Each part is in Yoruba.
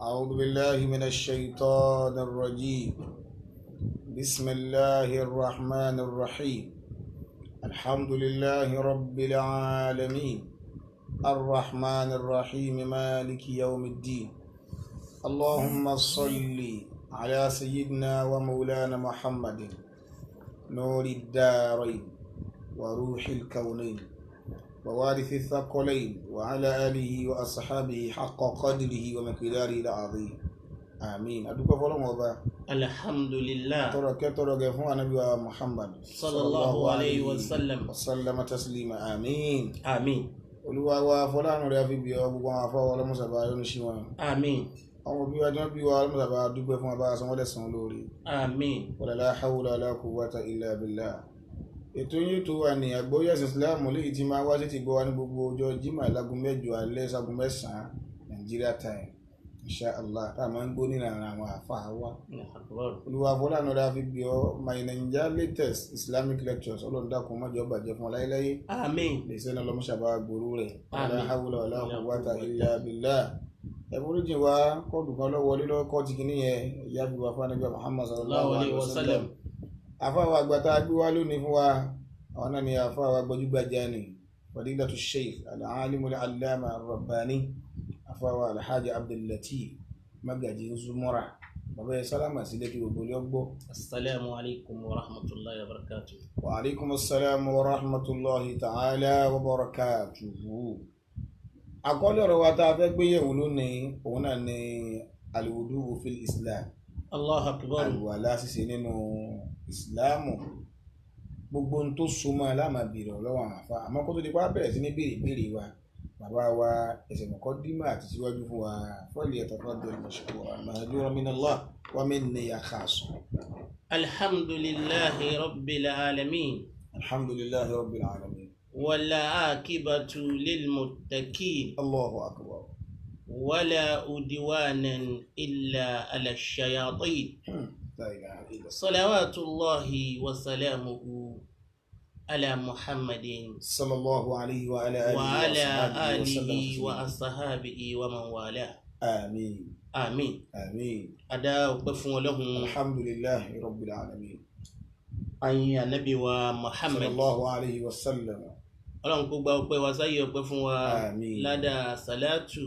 أعوذ بالله من الشيطان الرجيم. بسم الله الرحمن الرحيم. الحمد لله رب العالمين، الرحمن الرحيم، مالك يوم الدين. اللهم صل على سيدنا ومولانا محمد، نور الدارين وروح الكونين ووارث الثقلين، وعلى آله وأصحابه حق قدره ومقداره العظيم، آمين. Adúpẹ́ fọ́lọ́run Ọba. Alhamdulillah. Tọrọ kẹ́ tọrọ gẹ̀ fún Ànábì wa Muhammad. Sallallahu alayhi wa sallam. وسلم تسليما، آمين. Àmín. Olúwa wa, fọláàánú rẹ̀ fi bí ọ gbogbo àwọn afọwọ́ ọlọ́mọsàbà yọ́nú sí wọn. Àmín. Àwọn òbí wa jọ bí wa, ọlọ́mọsàbà dúpẹ́ fún wa, bá a san wọ́n lẹ́san lórí. Àmín. ولا لا حول ولا قوة إلا بالله. Ètò yìí tó wà ní àgbọ́yé ẹ̀sìn Ìsìláàmù léyìí tí máa wá sí ti gbọ́ wa ní gbogbo ọjọ́ Jímọ̀ láago 8 alẹ́ sáago 9 Nigeria time, insha Allah, tá a máa ń gbó nínú àwọn àfáà wa. Olúwa, fọláàánú rẹ̀ fi bí ọ My Naija latest Islamic lectures. Ọlọ́run dákun, má jẹ́ ó bàjẹ́ fún ọ láéláé. Àmín. Lè sẹ́ni ọlọ́mọṣàbá gbòòrò rẹ̀. ولا Àmín. حول ولا قوة إلا بالله. Ẹ̀fọ́rìjì wa, kọ́ọ̀dù kan lọ́wọ́ lílọ́ kọ́ọ̀tì kìíní yẹn ìyá fi wá fún Ànábì Muhammad sallallahu alayhi wa sallam. Àfáà àgbà tá a gbé wá lónìí fún wa, àwọn náà ni àfáà gbajúgbajà ni Fadilatu Sheikh al-Alim al-Allama ar-Rabbani, àfáà Alhaji Abdul Lateef Magaji Zumura. Bàbá yẹn, sálámà sílẹ̀ kí gbogbo ilé gbọ́. Assalamu alaikum wa rahmatullahi wa barakatuh. وعليكم السلام ورحمة الله تعالى وبركاته. Àkọlé ọ̀rọ̀ wa tá a fẹ́ gbé yẹ̀wò lónìí, òun náà ni الوضوء في الإسلام. Allah akbar. Àlùwàlá ṣíṣe nínú ìsìláàmù, gbogbo ohun tó so mọ́ ẹ láàmà bèèrè lọ́wọ́ àwọn àfa. Àmọ́ kó tó di pa bẹ̀rẹ̀ sí ní béèrè ìbéèrè wa, bàbá wa, ẹsẹ̀ mọ̀kọ́ dímọ̀ àti síwájú fún wa. فليتفضل مشكورا مأجورا من الله ومني خاص. Alhamdulillahi rabbil alamin. الحمد لله رب العالمين. والعاقبة للمتقين. الله أكبر. ولا عدوان إلا على الشياطين. لا إله إلا الله. صلوات الله وسلامه على محمد صلى الله عليه وعلى آله وعلى وصحبه وسلم آله تسليما. وأصحابه ومن والاه. آمين. آمين. آمين. Adá ọpẹ́ fún Ọlọ́run. الحمد لله رب العالمين. Ayin Ànábì wa صلى Muhammad. الله عليه وسلم. Ọlọ́run kó gba ọpẹ́ wa sáyé ọpẹ́ fún wa. آمين. Ládàá sàlátù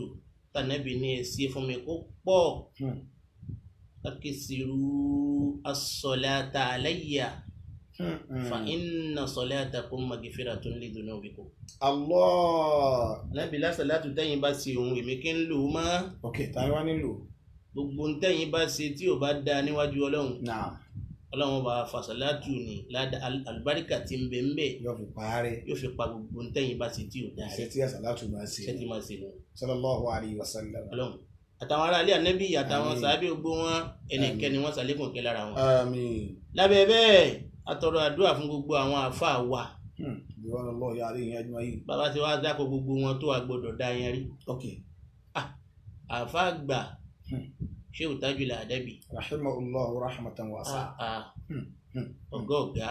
tànàbì ní ẹsẹ fún mi kó pọ̀. أكثروا الصلاة علي فإن صلاتكم مغفرة لذنوبكم. الله. Ànábì lásàlátù tẹ́yìn bá ṣe òun, èmi kí ń lò ó mọ́. Ok, táwọn wá nílò. Gbogbo ń tẹ́yìn bá ṣe tí ò bá da níwájú Ọlọ́run, Ọlọ́run bá fàṣàlátù ní ládàá àlùbáríkà tí ń bẹ ń bẹ. Yóò fi parẹ́. Yóò fi pa gbogbo ń tẹ́yìn bá ṣe tí ò da iṣẹ́ rẹ̀. Tí àsàlátù máa ṣe. Iṣẹ́ tí máa ṣe nù. صلى الله عليه وسلم. Ọlọ́run àtàwọn aráalé Ànábì àtàwọn Àmín. sàábì, gbogbo wọn, ẹnikẹ́ni wọn ṣàlékún kẹ́ lára wọn. آمين. Lábẹ́ bẹ́ẹ̀, atọrọ àdúrà fún gbogbo àwọn àáfàá wa. رضوان الله عليهم أجمعين. Bàbá tí wàá dákọ gbogbo wọn tó a gbọ́dọ̀ dá yẹn rí. Àáfàá àgbà, Shehu Tajul Adabi. رحمه الله رحمة واسعة. Ọ̀gá ọ̀gá.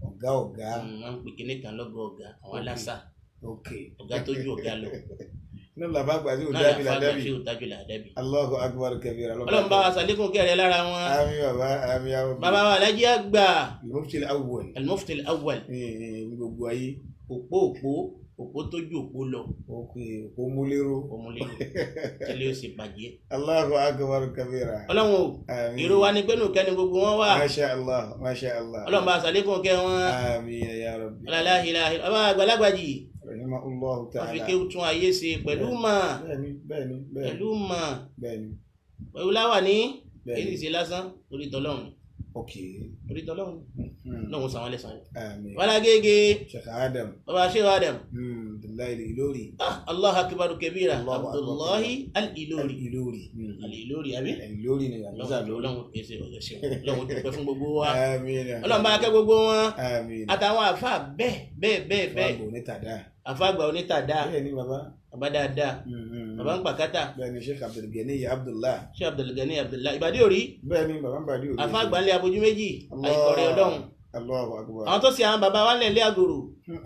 Ọ̀gá ọ̀gá. Wọ́n ń pè kíní kan lọ́gọ́ ọ̀gá àwọn aláṣà. Ọ̀gá tó ju ọ̀gá lọ. Inú làbá àgbà sí Náà òdábì làáfàá àgbà làdábì. Shehu Tajul Adabi. الله أكبر كبيرا. Ọlọ́run bá wa ṣàlékún kẹrẹ lára wọn. آمين bàbá, آمين يا رب. Bàbá wa Alájí àgbà. المفتي الأول. المفتي الأول. Ní gbogbo ayé. Òpó òpó, òpó tó ju òpó lọ. Ok, òpó múléró. Òmùlérò tẹ́lẹ̀ ó sì bàjẹ́. الله أكبر كبيرا. Ọlọ́run o. آمين. Èrò wa ni pé nù kẹ́ni gbogbo wọn wà. ما شاء الله، ما شاء الله. Ọlọ́run bá ṣàlékún kẹ́ wọn. آمين يا رب. لا إله bàbá àgbàlagbà jì. رحمه الله Wọ́n fi تعالى. kéwú tún ayé ṣe pẹ̀lú mà. Bẹ́ẹ̀ni, bẹ́ẹ̀ni, bẹ́ẹ̀ni. Pẹ̀lú mà. Pẹ̀lú láwà ní. Èyí sì ṣe lásán torí tọ́lọ́run. Torí tọ́lọ́run. Lọ́hùn sàn wọ́n lẹ́sàn-án. آمين. Wàlá gègé. Sheikh Adam. Bàbá Sheikh Adam. Abdullahi Ilori. Ah, الله أكبر كبيرا. الله أكبر. Abdullahi Al-Ilori. Al-Ilori. Al-Ilori àbí. Al-Ilori ni àbísà lórí. Ọlọ́run ẹsẹ̀ ẹsẹ̀, Ọlọ́run dúpẹ́ fún gbogbo wa. آمين. Ọlọ́run bá kẹ́ gbogbo wọn. آمين. Àtàwọn àfa bẹ́ẹ̀ bẹ́ẹ̀ bẹ́ẹ̀ bẹ́ẹ̀. Fáàgbò ní tàdá. Àfa àgbà onítàdá. Bẹ́ẹ̀ni bàbá. Bàbá dáadáa. Bàbá ń pàkátà. Bẹ́ẹ̀ni, Sheikh Abdulgani Abdullah. Sheikh Abdulgani Abdullahi ìbàdí òrí. Bẹ́ẹ̀ni, bàbá ń bàdí òrí. Àfa àgbà ńlẹ̀ abojú méjì àìkọ̀rẹ́ Ọlọ́run. الله أكبر. Àwọn tó ṣe àwọn bàbá wa ńlẹ̀ àgòrò.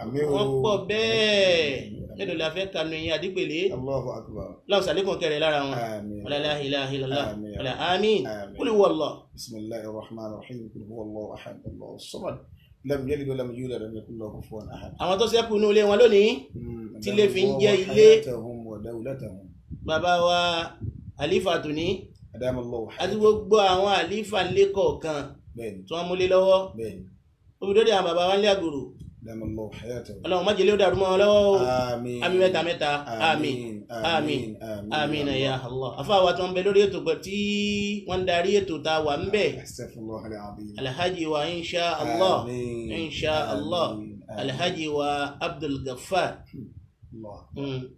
Àmín o. Wọ́n pọ̀ bẹ́ẹ̀. Mélòó la fẹ́ kanu yín Adípèlé? Allahu akbar. Lọ́wọ́ sàlékún kẹrẹ lára wọn. Àmín. Wala la ilaha illallah. Àmín. Wala àmín. Àmín. Qul huwa Allah. Bismillahir rahmanir rahim. Qul huwa Allahu ahad. Allahu samad. Lam yalid wa lam yulad wa lam yakul lahu kufuwan ahad. Àwọn tó ṣẹ́kù inú ilé wọn lónìí, tí ilé fi ń jẹ́ ilé. Hayatahum wa dawlatahum. Bàbá wa àlífà tòní Adama Allahu àti hayatahum. gbogbo àwọn àlífà ńlé kọ̀ọ̀kan Bẹ́ẹ̀ni. tí wọ́n múlé lọ́wọ́. Bẹ́ẹ̀ni. Ó fi dórí àwọn bàbá wa ńlé àgòrò. Adama Allahu hayatahum. Ọlọ́run má jẹ́ lé ó dàrú mọ́ wọn lọ́wọ́ o. Àmín. Àmín mẹ́ta mẹ́ta. Àmín. Àmín. Àmín ya Allah. Àfáà wa tí wọ́n ń bẹ lórí ètò pẹ̀ tí wọ́n ń darí ètò tá a wà ń bẹ̀. Astaghfirullah al-azim. Alhaji wa insha Allah. Àmín. Insha Allah. Àmín. Alhaji wa Abdul Ghaffar. Allah.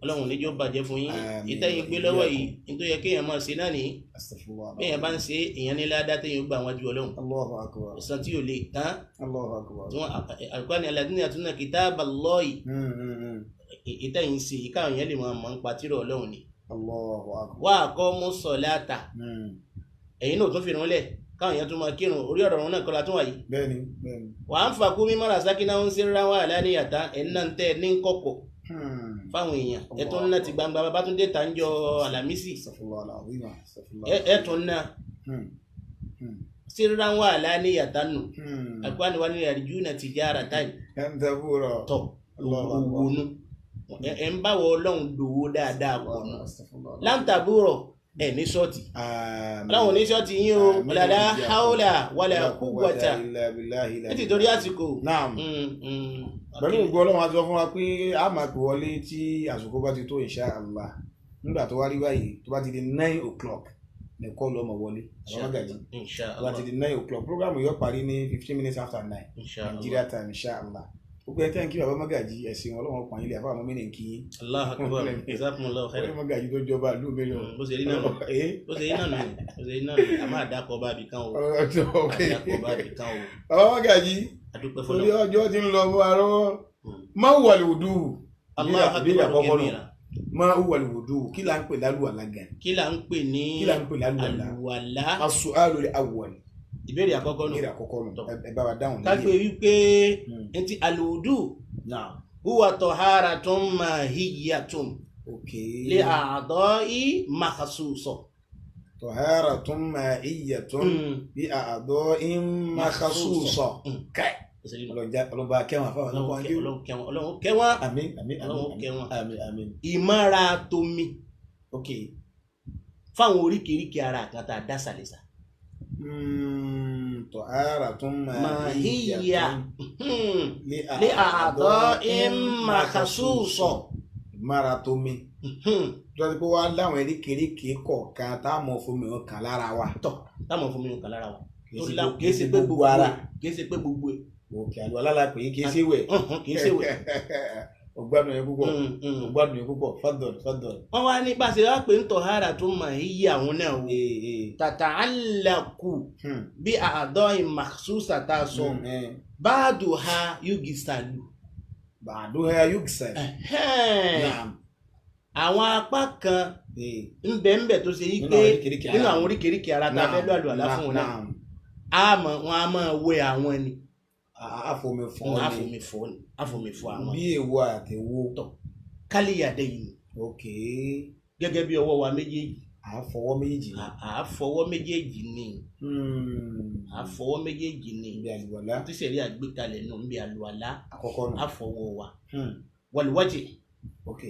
Ọlọ́run ní jọ̀ọ́ bàjẹ́ fún yín. Àmín. Ìtẹ́yìn gbé lọ́wọ́ yìí, nítorí yẹ kéèyàn máa ṣe náà ní. Astaghfirullah. Béèyàn bá ń ṣe, èèyàn ní ládá téèyàn gbà wájú Ọlọ́run. Allahu akbar. Ọ̀sán tí ò lè tán. Allahu akbar. Tí wọ́n Al-Qur'ani alladhina yatluna kitaballahi. Ìtẹ́yìn ṣe yìí káwọn èèyàn lè máa mọ̀ ń pa tírà Ọlọ́run ni. Allahu akbar. Wa aqamu salata. Ẹ̀yin náà tún fi irun lẹ̀ káwọn èèyàn tún máa kírun orí ọ̀rọ̀ ọ̀run náà kọ́la tún wà yìí. Bẹ́ẹ̀ni, bẹ́ẹ̀ni. Wa anfaqu mimma razaqnahum sirran wa alaniyatan ẹ̀ náà ń tẹ́ ní kọ̀kọ̀ fáwọn èèyàn. Ẹ̀ tún ná ti gbangba bàbá tún dé ta ń jọ Àlàmísì. Astaghfirullah al-azim. Astaghfirullah. Ẹ̀ tún ná sirran wa alaniyatan nù. Al-Qur'ani wa ní yarjuna tijaratan Lan tabura. tọ̀ owó nù. Ẹ̀ ń báwọ̀ Ọlọ́run dòwó dáadáa pọ̀ nù. Astaghfirullah. Lan tabura ẹ̀ ní sọ́ọ̀tì. Àmín. Ọlọ́run ní sọ́ọ̀tì yín o. Àmín. Wala hawla wala quwwata. Illa billahi la Nítorí àsìkò. Naam. Pẹ̀lú ògo Ọlọ́run a sọ fún wa pé a máa pè wọlé tí àsìkò bá ti tó insha Allah. Nígbà tó wá rí báyìí tó bá ti di 9 o'clock ní kọ́ọ̀lù ọmọ wọlé. Àwọn Magaji. Insha Tó bá Allah. ti di 9 o'clock program yóò parí ní 15 minutes after 9. Insha Allah. Nigeria time insha Allah. Gbogbo ẹ tẹ́ ń kí bàbá Magaji ẹ̀sìn Ọlọ́run pààyàn ilé àfáà mọ́mí ní kí yín. Allahu akbar. Jazakumullahu khairan. Bàbá Magaji tó jọba ìlú mi lọ. Bó ṣe rí náà nù. Bó ṣe rí náà nù. Bó ṣe rí náà nù. A máa dákọ̀ bá ibì kan o. A dákọ̀ bá ibì kan o. Bàbá Magaji A dúpẹ́ torí fọlọ́. ọjọ́ ti ń lọ fún arọ́. Má wà lòdù. Allahu Ìbéèrè akbar àkọ́kọ́ nù. kabira. Má wà lòdù. Kí là ń pè lálùwàlá gan? Kí là ń pè ní Kí là ń pè lálùwàlá? àlùwàlá? As-su'alu al-awwal. Ìbéèrè àkọ́kọ́ nù. Ìbéèrè àkọ́kọ́ nù. Ẹ bá wa dáhùn Ká pé wípé ntí àlùwùdù Naam. huwa taharatun mahiyyatun Ok. li a'da'i makhsusa. Taharatun ma'iyyatun bi a'da'in makhsusa. Kai. Ọlọ́ba kẹwọn àfáwọn ọlọ́pàá ń Ọlọ́run kẹwọn, Ọlọ́run kẹwọn. Àmín, àmín, Ọlọ́run àmín. kẹwọn. Àmín, àmín. Ìmọ́ra tomi Ok. fáwọn oríkèéríkèé ara kan tá a dá sàlẹ̀sà. Taharatun Mahiyya ma'iyyatun li a'da'in makhsusa. Ìmára tómi. Tó ti pé wá láwọn eríkèéríkèé kọ̀ọ̀kan tá a mọ̀ fún mi kan lára wa. Tọ̀ táwọn fún mi kan lára wa. Kìí ṣe gbogbo ara. Kìí ṣe pé gbogbo ẹ̀. Òkè àlùwàlá la pè é kìí ṣe wẹ̀. Kìí ṣe wẹ̀. Ọgbádùn yẹn púpọ̀. Ọgbádùn yẹn púpọ̀. Fadọ̀l fadọ̀l. Wọ́n wá ní pàṣẹ wá pé ń tọ̀hárà tó mà yí àwọn náà o. Tata'allaqu bí a'da'in makhsusa tá a sọ. Ba'duha yugisalu. Ba'duha yugsal. Naam. Àwọn apá kan ńbẹ̀ńbẹ̀ tó ṣe yí pé nínú àwọn oríkèéríkèé ara tá a fẹ́ lọ àlùwàlá fún wọn náà. Àmọ́ wọn a máa wẹ àwọn ni. Àfomi fọ́ ni. Àfomi fọ́ ni. Àfomi fọ́ àwọn. Bí èwo àtẹ̀wò. Tọ̀ kálíyàdé yìí ni. Ok. Gẹ́gẹ́ bí ọwọ́ wa méjèèjì. À fọwọ́ méjèèjì. À fọwọ́ méjèèjì ni. À fọwọ́ méjèèjì ni. Níbi àlùwàlá. Tí sẹ̀rí àgbékalẹ̀ nù níbi àlùwàlá. Àkọ́kọ́ nù. À fọwọ́ wa. Wàlúwàjì. Ok.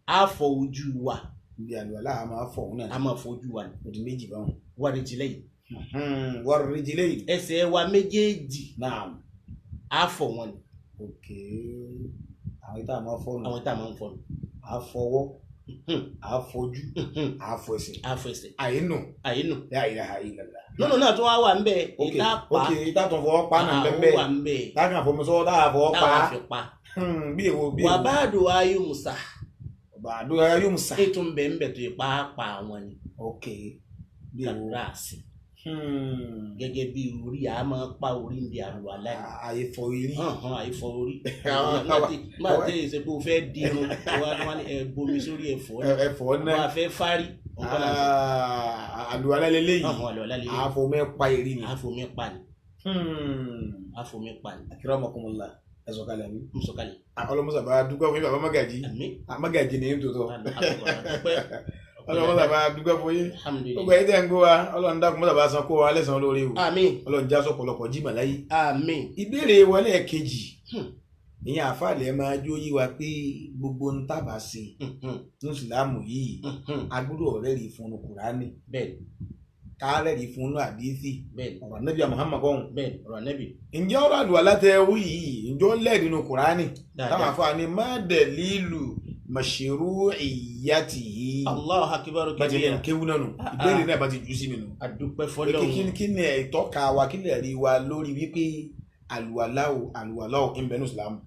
À fọ ojú wa. Níbi àlùwàlá a máa fọ òun náà. A máa fọ ojú wa ni. Ó di méjì báwọn. Wàrìjìlẹ́yìn. Wàrìjìlẹ́yìn. Ẹsẹ̀ wa méjèèjì. Naam. À fọ wọn ni. Ok. Àwọn ìta máa fọ nù. Àwọn ìta máa ń fọ nù. À fọwọ́. À fọjú. À fọ ẹsẹ̀. À fọ ẹsẹ̀. Àyínú. Àyínú. La ilaha illallah. Nínú náà tún wá wà ń bẹ. Ok ìta pa. Ok ìta tó fọwọ́ pa náà ń bẹ. Ó wà ń bẹ. Táwọn àfọmọsọ táwọn fọwọ́ pa. Táwọn fi pa. Bí èwo bí èwo. Wà bá àdùn ayé musa. Wà àdùn ayé musa. Ètò ń bẹ ń bẹ tó yẹ pàápàá àwọn ni. Ok. Bí èwo. Kàdúràsì. Gẹ́gẹ́ bí orí a máa pa orí ń bi àlùwàlá yìí. Àìfọ orí. Àìfọ orí. Máa tẹ ṣe pé o fẹ́ dirun wá ní ẹ bomi sórí ẹ̀fọ́ náà. Ẹ̀fọ́ náà. Wọ́n á fẹ́ fárí. Àlùwàlá lélẹ́yìí. Àlùwàlá lélẹ́yìí. Àfọmẹ́ pa eré ni. Àfọmẹ́ pa ni. Àfọmẹ́ pa ni. Akramakumullah. Ẹ sọ̀kalẹ̀ àbí. Mo sọ̀kalẹ̀. Ọlọ́mọsà bá dúpẹ́ fún yín bàbá Magaji. Àmín. Magaji ni yín tòótọ́. Àdúpẹ́. Ọlọ́mọsà bá dúpẹ́ fún yín. Alhamdulillah. Gbogbo ẹ̀yin tẹ́ ń gbọ́ wa, Ọlọ́run dákun mọ́sà bá san kó wa lẹ́san lórí o. Àmín. Ọlọ́run já sọ̀pọ̀lọpọ̀ jímọ̀ láyé. Àmín. Ìbéèrè wọlé kejì. Ìyẹn àfàlẹ́ máa jó yí wa pé gbogbo ń tábà ṣe ní ìsìlámù yìí, a gbọ́dọ̀ rẹ́rìí fún un Kùránì. Bẹ́ẹ̀ni. Ká rẹ́rìí fún un àdíìsì. Bẹ́ẹ̀ni. Ọ̀rọ̀ Ànábì Muhammad kọ́hún. Bẹ́ẹ̀ni, ọ̀rọ̀ Ànábì. Ǹjẹ́ ọ̀rọ̀ àlùwàlá tẹ wí yìí, ǹjọ́ lẹ́ẹ̀dì nínú Kùránì? Dáadáa. Táwọn àfáà ní má dalilu mashru'iyyatihi. Allahu akbar Bá ti kabira. lẹ́nu kéwú náà nù. Ìbéèrè náà bá ti jù sí mi nù. Àdúpẹ́ Pé fọ́lọ́run. kí ni ìtọ́ka wa, kí lè rí wa lórí wípé àlùwàlá o, àlùwàlá o, ń bẹ ní Ìsìlámù.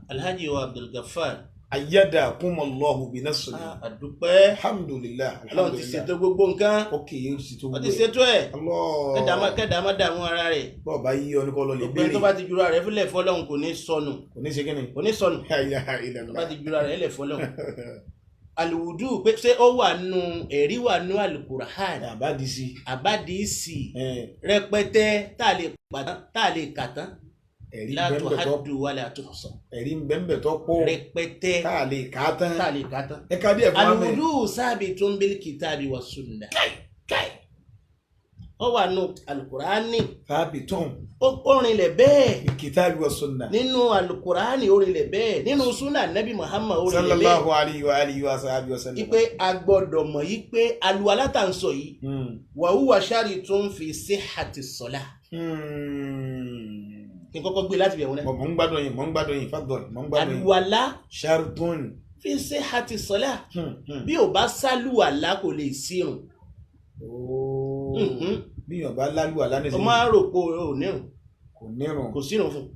Alhaji wa Abdulgafar. Ayyadakumullahu binasrihi. Àdúpẹ́. Alhamdulillah. Ọlọ́run ti ṣètò gbogbo nǹkan. Ok, ó ti ṣètò Ó gbogbo ti ẹ̀. ṣètò ẹ̀. Allah. Kẹ́dà má dààmú ara rẹ̀. Bọ́ọ̀ bá yí ọ ní kọ́ lọ lè Gbogbo ẹni béèrè. tó bá ti jura rẹ̀ fúnlẹ̀ fọlọ́run kò ní sọnù. Kò ní ṣe kí ni? Kò ní sọnù. La ilaha Tó bá illallah. ti jura rẹ̀ lẹ̀ fọlọ́run. Àlùwùdú pé ṣé ó wà nù ẹ̀rí wà nù Al-Qur'an. Àbádìsí. Àbádìsí rẹpẹtẹ tá a lè pàtán tá a lè kà tán. Ẹ̀rí La bẹ́ẹ̀ tó tuhaddu wala tuhsa. ẹ̀rí bẹ́ẹ̀ tó pọ̀ Rẹpẹtẹ tá a lè kà á tán. tá a lè kà tán. Ẹ ká díẹ̀ fún wa mẹ́. Al-wudu sabitun bil kitabi wa sunnah. Ó wà nù Al-Qur'ani. Sabitun. Ó rinlẹ̀ bẹ́ẹ̀. Bil kitabi wa sunnah. Nínú Al-Qur'ani ó rinlẹ̀ bẹ́ẹ̀. Nínú súnà Nabi Muhammad ó rinlẹ̀ bẹ́ẹ̀. Sallallahu alayhi wa alihi wa sahbihi wa sallam. Ipe a gbọ́dọ̀ mọ̀ yí pé àlùwàlá tá ń sọ yìí. Wa huwa sharitun fi sihhati salah. Kí n kọ́kọ́ gbé láti bẹ̀rù náà. Mọ̀ ń gbádùn yín, mọ̀ ń gbádùn yín, fàdùn, mọ̀ ń gbádùn yín. Àlùwàlá Sharitun. fi sihhati salah. Bí ò bá sálùwàlá kò lè sírun. Bí yàn bá lálùwàlá ní O sinmi. máa ń rò pé o nírun. Kò nírun. Kò sírun fún.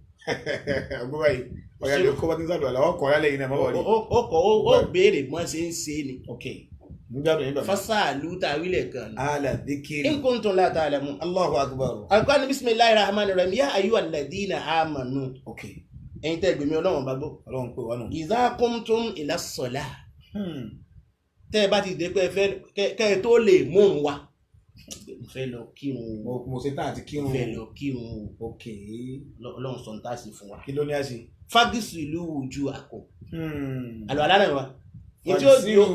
Ọgbọ́n báyìí, ọ̀yà lè kó bá ti ń sálùwàlá, ọkọ̀ ọ̀yà lẹ́yìn náà mọ́ wọlé. Ó kọ̀ ó béèrè bọ́n ṣe ń ṣe ni. Ok, ń gbádùn yín bàbá. Fasalu tàwílẹ̀ kan. Ala dhikri. In kuntum la ta'lamun. Allahu akbar. Al-Qur'an bismillahir rahmanir rahim ya ayyuhal ladina amanu. Ok. Ẹ̀yin tẹ́ gbèmí Ọlọ́run bá gbọ́. Ọlọ́run pè wá nù. Idha qumtum ila ssalah. Tẹ́ ẹ bá ti dé pé ẹ fẹ́ kẹ́ ẹ tó lè mú un wá. Mo fẹ́ lọ kírun o. Mo ṣe tán àti kírun. Mo fẹ́ lọ kírun o. Ok. Ọlọ́run sọ ní tá a sì fún wa. Kí ló ní a ṣe? Fagisilu wujuhakum. Àlọ́ àlá náà wa.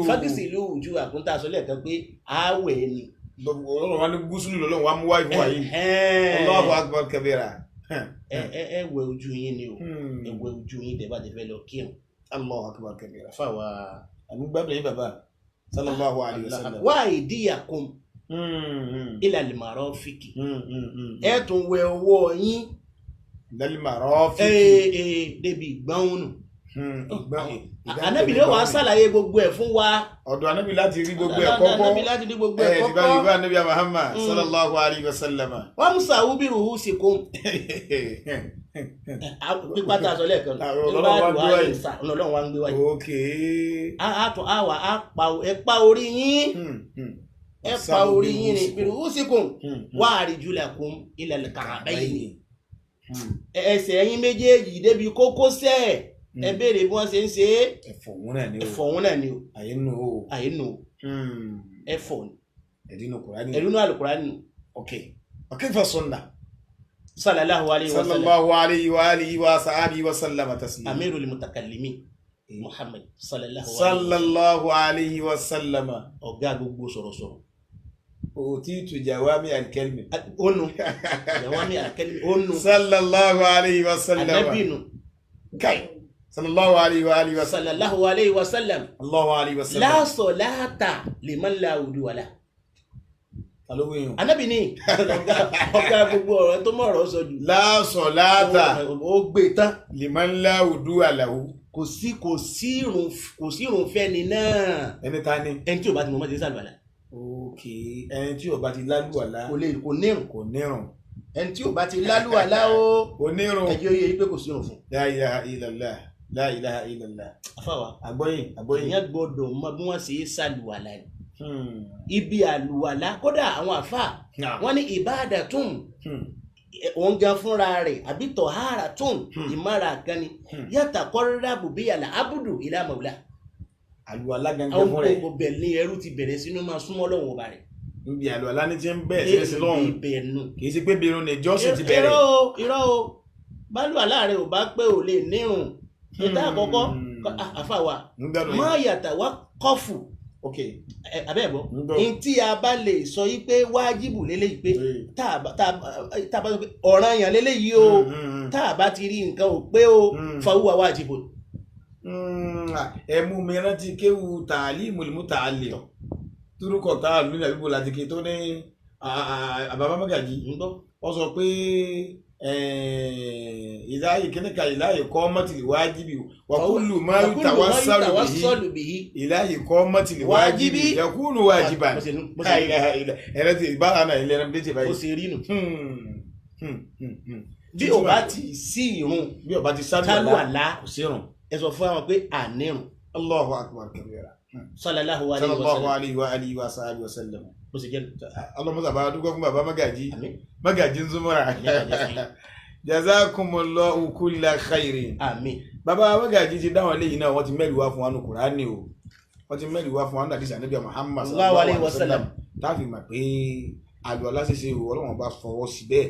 Fagisilu wujuhakum tá a sọ lẹ́ẹ̀kan pé àwẹ̀ ni. Ọlọ́run wa ní gúúsùlù lọ́lọ́run wa mú wáyé fún wa yìí. Allahu akbar kabira. Ẹ wẹ ojú yín ni o. Ẹ wẹ ojú yín tẹ́ bá ti fẹ́ lọ kírun. Allahu akbar kabira. Fáwa. Àmì gbádùn yín bàbá. Sallallahu alayhi wa sallam. Wa aydiyakum ilal marafiqi. Ẹ tún wẹ ọwọ́ yín. Ilal marafiqi. Débi ìgbọ́n nù. Ànábì ló wàá ṣàlàyé gbogbo ẹ̀ fún wa. Ọ̀dọ̀ Ànábì láti rí gbogbo ẹ̀ kọ́kọ́. Ànábì láti rí gbogbo ẹ̀ kọ́kọ́. Ẹ ti bá yorùbá Ànábì Muhammad sallallahu alayhi wa sallam. Wọ́n mú sàwú bí ruhusikum. Pípa tá a sọ lẹ́ẹ̀kan. Ọlọ́run wa ń gbé wáyé. Ok. A pa ẹ pa orí yín. Ẹ pa orí yín ni bí ruhusikum. Wa arjulakum ilal ka'bayni. Ẹsẹ̀ ẹ̀yin méjèèjì débi kókósẹ̀. Ẹ béèrè bí wọ́n ṣe ń ṣe é. Ẹ̀fọ̀ òun náà ni o. Ẹ̀fọ̀ òun náà ni o. Àyè nù o. Àyè nù o. Ẹ̀fọ̀ ni. Ẹ̀dínú Kùránì. Ẹ̀dínú Al-Kùránì. Ok. Kayfa sunnah. Sallallahu alayhi wa sallam. Sallallahu alayhi wa alihi wa sahbihi wa sallama taslima. Amirul mutakallimin. Muhammad sallallahu sallallahu alayhi wa sallama. Ọ̀gá gbogbo sọ̀rọ̀sọ̀rọ̀. Utitu jawami al-kalimi. Onu. Jawami al-kalimi. Onu. Sallallahu alayhi wa sallama. Ànábì nù. Kai. Sallallahu alayhi wa alihi wa sallam. Sallallahu alayhi wa sallam. Allahu alayhi wa sallam. La salata liman la wudu'a lahu. Ànábì ni ọ̀gá gbogbo ọ̀rọ̀ tó mọ̀ ọ̀rọ̀ sọ jù. La salata. Ó gbé tán. Liman la wudu'a lahu. Kò sí ìrun fẹ́ni náà. Ẹni ta ni? Ẹni tí ò bá ti mọ̀ mọ́ ti sàlùwàlà. Ok, ẹni tí ò bá ti lálùwàlá. Kò lè kò nírun. Kò nírun. Ẹni tí ò bá ti lálùwàlá o. Kò nírun. Ẹjọ́ yẹ pé kò sírun fún. La ilaha illallah. La ilaha illallah. Afáwa. Àgbọ́yìn àgbọ́yìn. Èèyàn gbọ́dọ̀ mọ bí wọ́n ṣe é sàlùwàlá ni. Ibi àlùwàlá kódà àwọn àfà wọ́n ní ìbáàdàtún òun gan fúnra rẹ̀ àbí tọ̀háràtún ìmára kan ni yàtà kọ́rọ́dàbù bí yàrá abudu ila maula. Àlùwàlá gangan fún rẹ̀. Àwọn gbogbo bẹ̀ ní ẹrú ti bẹ̀rẹ̀ sínú máa súnmọ́ Ọlọ́run ọba rẹ̀. Níbi àlùwàlá ní ti ń bẹ̀rẹ̀ sí lọ́hùn. Ibẹ̀ nù. Kì í ṣe pé bí irun ní ìjọsìn ti bẹ̀rẹ̀. Irọ́ o irọ́ o. Bálùwàlá rẹ̀ ò bá pé ò lè nírun. Ìta àkọ́kọ́ àfàwà má yàtà wá kọ́fù. Abẹ́ ẹ̀bọ́ ní tí a bá lè sọ yí pé wájibù lélẹ́yìí pé tá a bá sọ pé ọ̀ranyàn lélẹ́yìí o, tá a bá ti rí nǹkan ò pé o, fàwùwà wájibù. Ẹ mú mi rántí kéwu tàlímù muta'allim túrúkọ tá a lù ní àbíbò láti ké tó ní àbábá Mọ́gàjí wọ́n sọ pé ìláyè kíníkà ìláyè kọ́ mọ́tìlì wájibì wàkúlù máa ń tawassalu bihi ìláyè kọ́ mọ́tìlì wájibì yakunu wajiban. Ẹ̀rọ ti bára náà ilẹ̀ ẹ̀rọ ti báyìí. Ó ṣe rí nù. Bí o bá ti sí ìrun, bí o bá ti sálùwàlá kò sí ìrun, ẹ sọ fún àwọn pé ànírun. Allahu akbar kabira. Sallallahu alayhi wa alihi wa sahbihi wa sallam. Bó ṣe jẹ́ nù. Ọlọ́mọ sábà dúpẹ́ fún bàbá Mọ́gàjí. Mọ́gàjí ń súnmọ́ra. Jazakumullahu kulla khairin. Àmín. Bàbá Mọ́gàjí ti dáhùn eléyìí náà, wọ́n ti mẹ́rin wá fún wa nù Kùránì o. Wọ́n ti mẹ́rin wá fún wa nù àdìsí Ànábì Muhammad sallallahu alayhi wa sallam. Táàfì mọ̀ pé àlùwàlá ṣíṣe o, Ọlọ́run bá fọwọ́ sí bẹ́ẹ̀.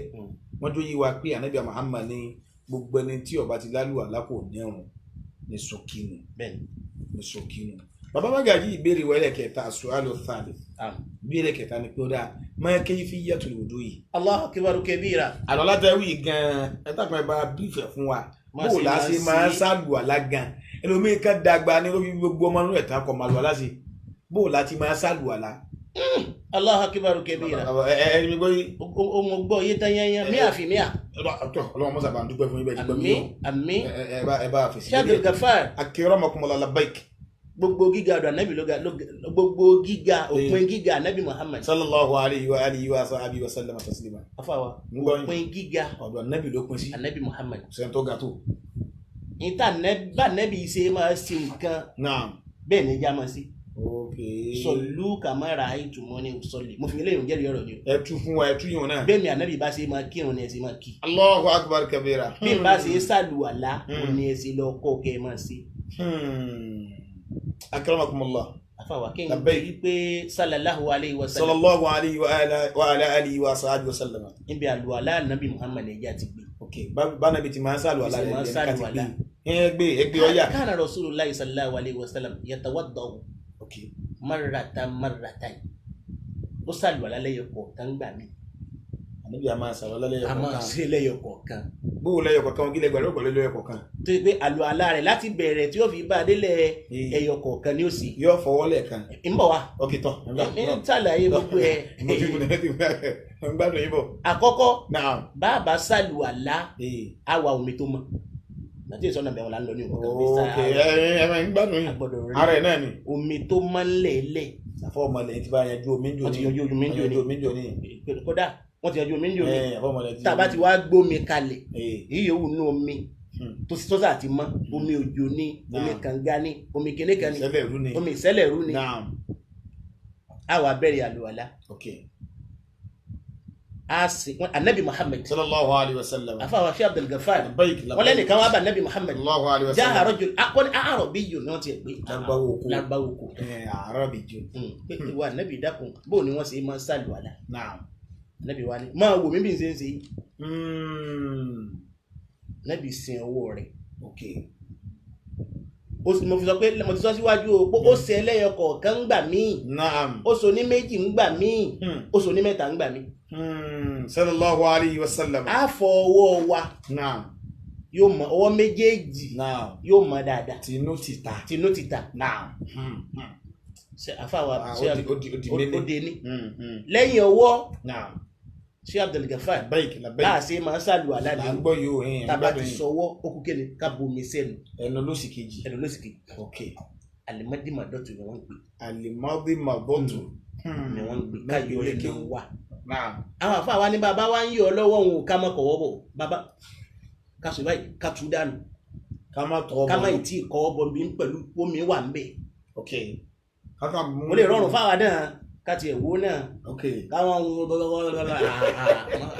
Wọ́n tó yí wa pé Ànábì Muhammad ní gbogbo ẹni tí ó bá ti lálùwàlá kò nírun ní sókínù. Ní sókínù. Bàbá Mọ́gàjí ìbéèrè wẹ́lẹ̀ kẹta su'alu thalith. Ìbéèrè kẹta ni pé ó dáa ma kayfiyatul wudu'i. Allahu akbar kabira. Àlọ́lá tẹ wí gan-an ẹ tàkùn ẹ bá bífẹ̀ fún wa bó la ṣe máa ń ṣàlùwàlá gan-an ẹlòmíín kan dàgbà ní lórí gbogbo ọmọ inú ẹ̀ta kọ̀ máa lùwàlá sí bó la ti máa ṣàlùwàlá. Allahu akbar kabira. Ẹ mi gbọ́ yìí. O mo gbọ́ yé tán yẹn mí àfi mí à. Ọlọ́run mọ́sà bá ń dúpẹ́ fún yín bẹ́ẹ̀ ti gbọ́ mi o. Àmín. Ẹ bá fèsì. Abdul Gafar. Akramakumullah labbaik. Gbogbo gíga ọ̀dọ̀ anabi ló ga, gbogbo gíga òpin gíga anabi Muhammad sallallahu alayhi wa alihi wa sahbihi wa sallama taslima. Afáwa òpin gíga ọ̀dọ̀ anabi ló pin sí anabi Muhammad sẹ́ni tó ga tó. Níta bá anabi ṣe máa ṣe nǹkan bẹ́ẹ̀ ni ẹja máa ṣe. Sọlú kàmára àìtùmọ̀ ni sọlì mo fi eléyìí jẹ́rìí ọ̀rọ̀ ni o. Ẹ tú fún wa, ẹ tú yìí náà. Bẹ́ẹ̀ ni anabi bá ṣe máa kírun ni ẹ ṣe máa kí. Allahu akbar kabira. Bí n bá ṣe ṣàlùwàlá òun ni ẹ ṣe lọ kọ́ kẹ́ ẹ máa ṣe. Akramakumullah. Afawa kí n bí pé sallallahu alayhi wa sallam. Sallallahu alayhi wa ala alihi wa sahbihi wa sallam. Níbi àlùwàlá nàbí Muhammad ẹja ti gbé. Ok, bá nàbí ti máa ń sàlùwàlá rẹ̀ ní ká ti gbé. Ẹ gbé ẹ gbé ọyà. Kana Rasulullahi sallallahu alayhi wa sallam yatawaddau. Ok. Marratan marratan. Ó sàlùwàlá lẹ́yọ kọ̀ọ̀kan gbà mí. Ànábì a máa sàlùwàlá lẹ́yọ kọ̀ọ̀kan. A máa ṣe lẹ́yọ kọ̀ọ̀kan. Bó lẹ́yọ kọ̀ọ̀kan kí lẹ gbàdúrà pẹ̀lú lẹ́yọ kọ̀ọ̀kan. Tó yẹ pé àlùwàlá rẹ̀ láti bẹ̀rẹ̀ tí ó fi bá a délẹ̀ ẹyọ kọ̀ọ̀kan ni ó sì. Yóò fọwọ́ lẹ́ẹ̀kan. Ń bọ̀ wá. Ok tán. Ń ṣàlàyé gbogbo ẹ̀. Mo ti ń gbádùn yín bọ̀. Àkọ́kọ́ bàbá sàlùwàlá á wá omi tó mọ́. Láti ìsọ̀nà bẹ̀rẹ̀ là ń lọ ní òkú kan. Ok ẹ ń gbádùn yín. Ara ẹ̀ náà ni. Omi tó mọ́ ńlẹ̀ẹ́lẹ̀. Àfọ ọmọ lẹ́yìn tí bá yanjú omi ń jò ní. Wọ́n ti yanjú omi ń jò ní. Kódà wọ́n ti yanjú omi ń jò ní. Tá a bá ti ti wá gbómi kalẹ̀, èyí yòówù nú omi tó sọ́sà ti mọ́, omi òjò ni, omi kànga ni, omi kìnìkan ni, omi ìṣẹ̀lẹ̀rú ni. A wá bẹ̀rẹ̀ àlùwàlá. A sì anabi Muhammad sallallahu alayhi wa sallam. Afa wa fi Abdul Gafar. Wọ́n lẹ́nu kan wá bá anabi Muhammad. Sallallahu alayhi wa sallam. Jaha rajul akọni arabiyyun ni wọ́n ti pè. Lárúbáwò kò. Lárúbáwò kò. Arabiyyun. Pé ìwà anabi dákun bó ni wọ́n ṣe máa ń sàlùwàlá. Anabi wa ni máa wò mí bí n ṣe ń ṣe yìí. Anabi sin ọwọ́ rẹ̀. Mo fi sọ pé mo ti sọ síwájú o pé ó ṣe ẹlẹ́yọ kọ̀ọ̀kan ń gbà míì. Ó so ní méjì ń gbà míì. Ó so ní mẹ́ta ń gbà míì. Sallallahu alayhi wa sallam. A fọ ọwọ́ wa. Yóò mọ ọwọ́ méjèèjì. Yóò mọ dáadáa. Tinú tìta. Tinú tìta. Ṣe àfàwà ṣe ó di ní. Lẹ́yìn ọwọ́. Ṣé Abdul Gafar. Bá a ṣe máa ń ṣàlùwàlá ni. Tàbá ti sọwọ́ ó kú kéde ká bomi sẹ́nu. Ẹnu lósì kejì. Ẹnu lósì kejì. Ok. Alimadimadọ́tù ni wọ́n ń pè. Alimadimadọ́tù ni wọ́n ń pè káyọ̀ ẹnu wa. Àwọn àfáà wa ní bàbá wa ń yọ lọ́wọ́ òun ká má kọ̀wọ́ bọ̀ bàbá ká sọ báyìí ká tú dànù. Ká má tọ́ bọ̀. Ká má ì tí ì kọ́ bọ̀ bí pẹ̀lú omi wà ń bẹ̀. Ok. Mo lè rọrùn fáwa náà ká tiẹ̀ wó náà. Káwọn ń bọ́lọ́bọ́lọ́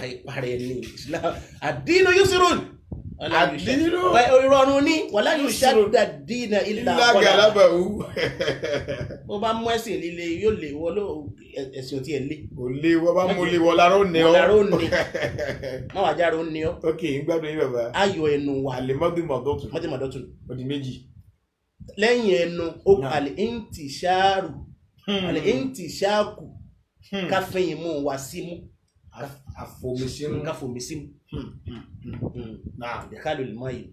àìparẹ́ ní Islam àdínú yusrun. Àdínú. Ìrọ̀rùn ní wala yushadda dina illa galabahu. Bó bá mú ẹ̀sìn líle yóò lè wọlé ẹ̀sìn òtí ẹ̀ lé. Kò lé wọ́n bá mú lé wọ́n lára ó ní ọ́. Lára ó ní. Má wàá jára ó ní ọ́. Ok, ń gbádùn yín bàbá. Ayọ̀ ẹnu wa. Àlèmọ́dúnmọ̀dọ́tù. Mọ́dúnmọ̀dọ́tù. Ó di méjì. Lẹ́yìn ẹnu ó àlè intisharu àlè intishaku ká fẹ́yìn mú wa símú. Àfòmísímú. Ká fòmísímú. Naam. Ìdíkàlù lè mọ yìí.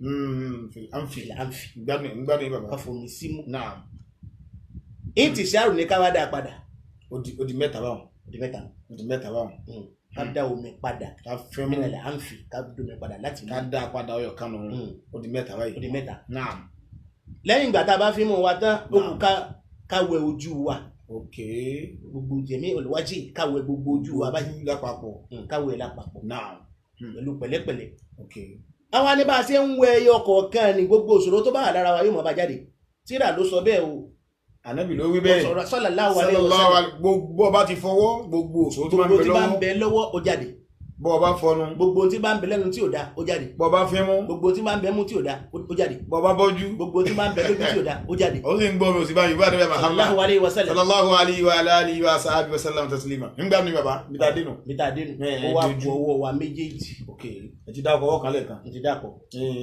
Ànfi. Ànfi. Gbádùn yín bàbá. Ká fòmísímú. Naam. Intisharu ní ká wá dá padà. Ó di mẹ́ta báwọn. Ó di mẹ́ta. Ó di mẹ́ta báwọn. Ká dá omi padà. Ká fẹ́ mú. Mílẹ̀ ànfi ká domi padà láti mú. Ká dá padà ọyọ kánú. Ó di mẹ́ta báyìí. Ó di mẹ́ta. Naam. Lẹ́yìn ìgbà tá a bá fi mú wa tán, ó kù ká wẹ ojú wa. Ok. Gbogbo jẹ̀mí olùwájì ká wẹ gbogbo ojú wa báyìí. Lápapọ̀. Ká wẹ lápapọ̀. Naam. Pẹ̀lú pẹ̀lẹ́pẹ̀lẹ́. Ok. Àwa ní bá a ṣe ń wẹ ẹyọ kọ̀ọ̀kan ni gbogbo òṣòro tó bá wà lára wa yóò máa bá jáde. Tírà ló sọ bẹ́ẹ̀ o. Ànábì ló wí bẹ́ẹ̀. Sallallahu alaihi wasallam. Gbogbo ọba ti fọwọ́ gbogbo òṣòro tó bá ń bẹ lọ́wọ́ ó jáde. Bọ́ ọba fọnu. Gbogbo tí bá ń bẹ lẹ́nu tí ò da ó jáde. Bọ́ ọba fímú. Gbogbo tí bá ń bẹ mú tí ò da ó jáde. Bọ́ ọba bọ́jú. Gbogbo tí bá ń bẹ lójú tí ò da ó jáde. Ó sì ń gbọ́ mi ò sì bá Yorùbá níbẹ̀ Muhammad. Sallallahu alaihi wasallam. Sallallahu alaihi wa alihi wa sahbihi wa sallam taslima. Ń gbà mí bàbá, mi ta dénú. Mi ta dénú. Ó wá bu ọwọ́ wa méjèèjì. Ok, ẹ ti dákọ̀ ọwọ́ kan lẹ́ẹ̀kan. Ẹ ti dákọ̀.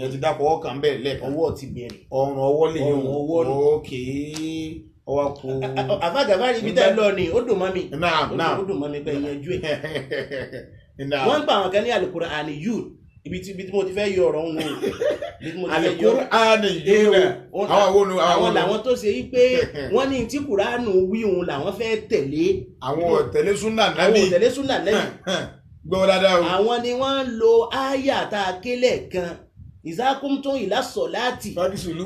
Ẹ ti dákọ̀ ọwọ́ kan bẹ́ẹ̀ lẹ́ẹ̀kan. Ọwọ́ ti bẹ̀rẹ̀. Ọrùn ọwọ́ lè yún. Ọrùn ọwọ́ nù. Ok. Ọwọ́ kú. Àfàgàfàrí ibi tẹ́ lọ ni ó dùn mọ́ mi. Naam, naam. Ó dùn mọ́ mi pé yanjú ẹ̀. Wọ́n ń pa àwọn kan ní Al-Qur'aniyun ibi tí mo ti fẹ́ yọ ọ̀rọ̀ ń wò. Al-Qur'aniyun àwọn wo nu àwọn làwọn tó ṣe yí pé wọ́n ní tí Kùránù wí òun làwọn fẹ́ tẹ̀lé. Àwọn ò tẹ̀lé súnà nábì. Àwọn ò tẹ̀lé súnà nábì. Gbọ́ dáadáa o. Àwọn ni wọ́n ń lo áyà tá a kélẹ̀ kan. Ìzákúntún ìlàsọ̀ láti fagisilu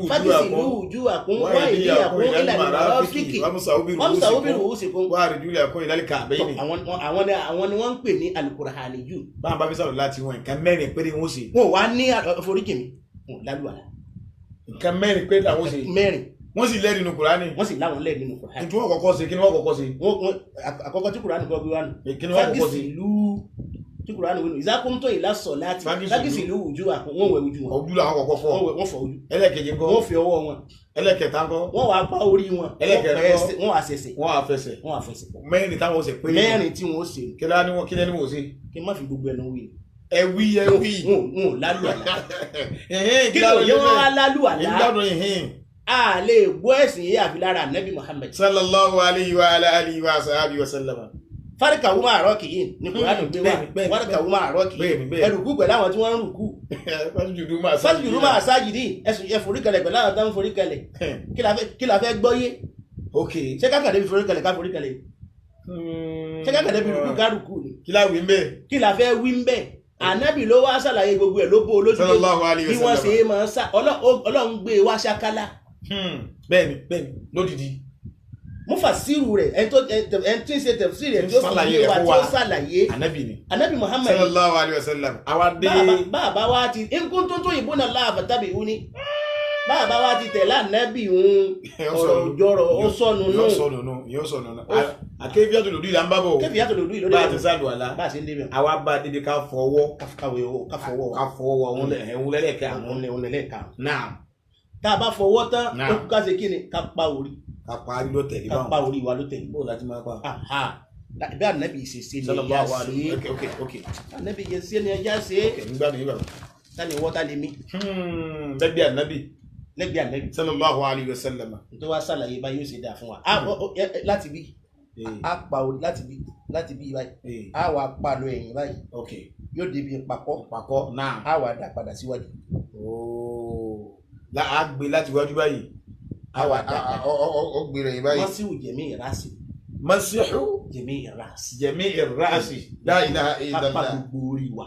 wujuhakum wá ìdíyàkún ìlànà màráfíkì wamsahu biru'usikum wá àrídúlẹ̀kún ìlàlẹ̀ kàbẹ́yìn. Àwọn ni wọ́n ń pè ní Al-Qur'aniyun. Báwọn bá fi sọ̀rọ̀ láti wọn nǹkan mẹ́rin péré wọ́n ṣe. Wọn ò wá ní àforíjì mi wọn lálùwàlà. Nǹkan mẹ́rin péré làwọn ṣe. Mẹ́rin. Wọ́n sì lẹ́rìí nínú Kùránì. Wọ́n sì láwọn lẹ́rìí nínú Kùránì. Kí wọ́n kọ́kọ́ ṣe kí ni wọ́n kọ́kọ́ ṣe. Àkọ́kọ́ tí Kùránì kọ́ gbé wá nù. Kí ni wọ́n kọ́kọ́ ṣe. Fagisilu tí Kùránì wínú ìzákúntó ìlàsọ̀ láti fagisilu wujuhakum wọ́n wẹ ojú wọn. Ojú làwọn kọ́kọ́ fọ. Wọ́n fọ ojú. Ẹlẹ́kejì ńkọ́. Wọ́n fi ọwọ́ wọn. Ẹlẹ́kẹta ńkọ́. Wọ́n wàá pa orí wọn. Ẹlẹ́kẹrin ńkọ́. Wọ́n wàá ṣẹ̀ṣẹ̀. Wọ́n wàá fẹsẹ̀. Wọ́n wàá fẹsẹ̀. Mẹ́rin táwọn ṣe pé. Mẹ́rin tí wọ́n ṣe. Kí lẹ́ni wọ́n kí lẹ́ni wọ́n ṣe. Kí n má fi gbogbo ẹnu wí. Ẹ wí ẹ wí. Wọn ò lálù àlá. Kí ló yẹ wọn wá lálù àlá. A lè gbọ́ ẹ̀sìn yìí àfi lára Ànábì Muhammad. Sallallahu alayhi wa alihi wa sahbihi wa sallam. Fárikà wúmọ̀ àárọ̀ kìí ní Kùránì gbé wá fárikà wúmọ̀ àárọ̀ kìí ẹrùkú pẹ̀lú àwọn tí wọ́n ń rùkú fásitì máa sájìdì ẹ̀sùn ẹ foríkalẹ̀ pẹ̀lú àwọn tó ń foríkalẹ̀ kí la fẹ́ gbọ́yé ṣé kákàdé fi foríkalẹ̀ ká foríkalẹ̀ ṣé kákàdé fi rùkú ká rùkú ni kí la wí ń bẹ̀ kí la fẹ́ wí ń bẹ̀ Ànábì ló wá ṣàlàyé gbogbo ẹ̀ ló bó olójú bí wọ́n ṣe máa ń sá Ọlọ́run gbé wá ṣákálá. Bẹ́ẹ̀ni bẹ́ẹ̀ni lódìdí mufasiru rẹ̀ ẹni tí ń ṣe tẹfsiri rẹ̀ tí ó fi yé wa tí ó ṣàlàyé Ànábì ni Ànábì Muhammad sallallahu alayhi wa sallam àwa dé. Bàbá wa ti nkún tó tó ìbúná láàfà tàbí ìhú ni bàbá wa ti tẹ̀lé Ànábì ń ọ̀rọ̀ òjọ̀rọ̀ ó sọnù nù. Yóò sọnù nù àkéfíàtò lòdì là ń bá bọ̀ kéfíàtò lòdì lòdì bá a ti sálù àlá bá a ṣe ń débẹ̀. Àwa bá a débi ká fọwọ́ ká fọwọ́ ká fọwọ́ òun lẹ́lẹ́ka òun lẹ́lẹ́ka. Naam. Tá a bá fọwọ́ tán ó kú ká ṣe kí ni ká pa orí. Ká pa orí ló tẹ̀lé báwọn. Ká pa orí wa ló tẹ̀lé. Bó láti máa pa. Bí Ànábì ṣe ṣe ni ẹja ṣe. Ok. Ànábì ṣe ṣe ni ẹja ṣe. Ok, nígbà mi nígbà mi. Ta ni wọ́n ta lè mí. Lẹ́gbẹ̀ẹ́ Ànábì. Lẹ́gbẹ̀ẹ́ Ànábì. Sallallahu alayhi wa sallam. Tó wá ṣàlàyé bá yóò ṣe dáa fún wa. Láti bí a pa orí láti bí báyìí. A wà pa lọ ẹ̀yìn báyìí. Ok. Yóò débi pàkọ́. Pàkọ́ náà. A wà dá padà síwájú. Ooo. A gbé láti wájú báyìí. Àwa ó gbé rẹ̀ báyìí. Masihu jẹ̀mí ìrásì. Masihu jẹ̀mí ìrásì. Jẹ̀mí ìrásì. La ilaha illallah. Pápá gbogbo orí wa.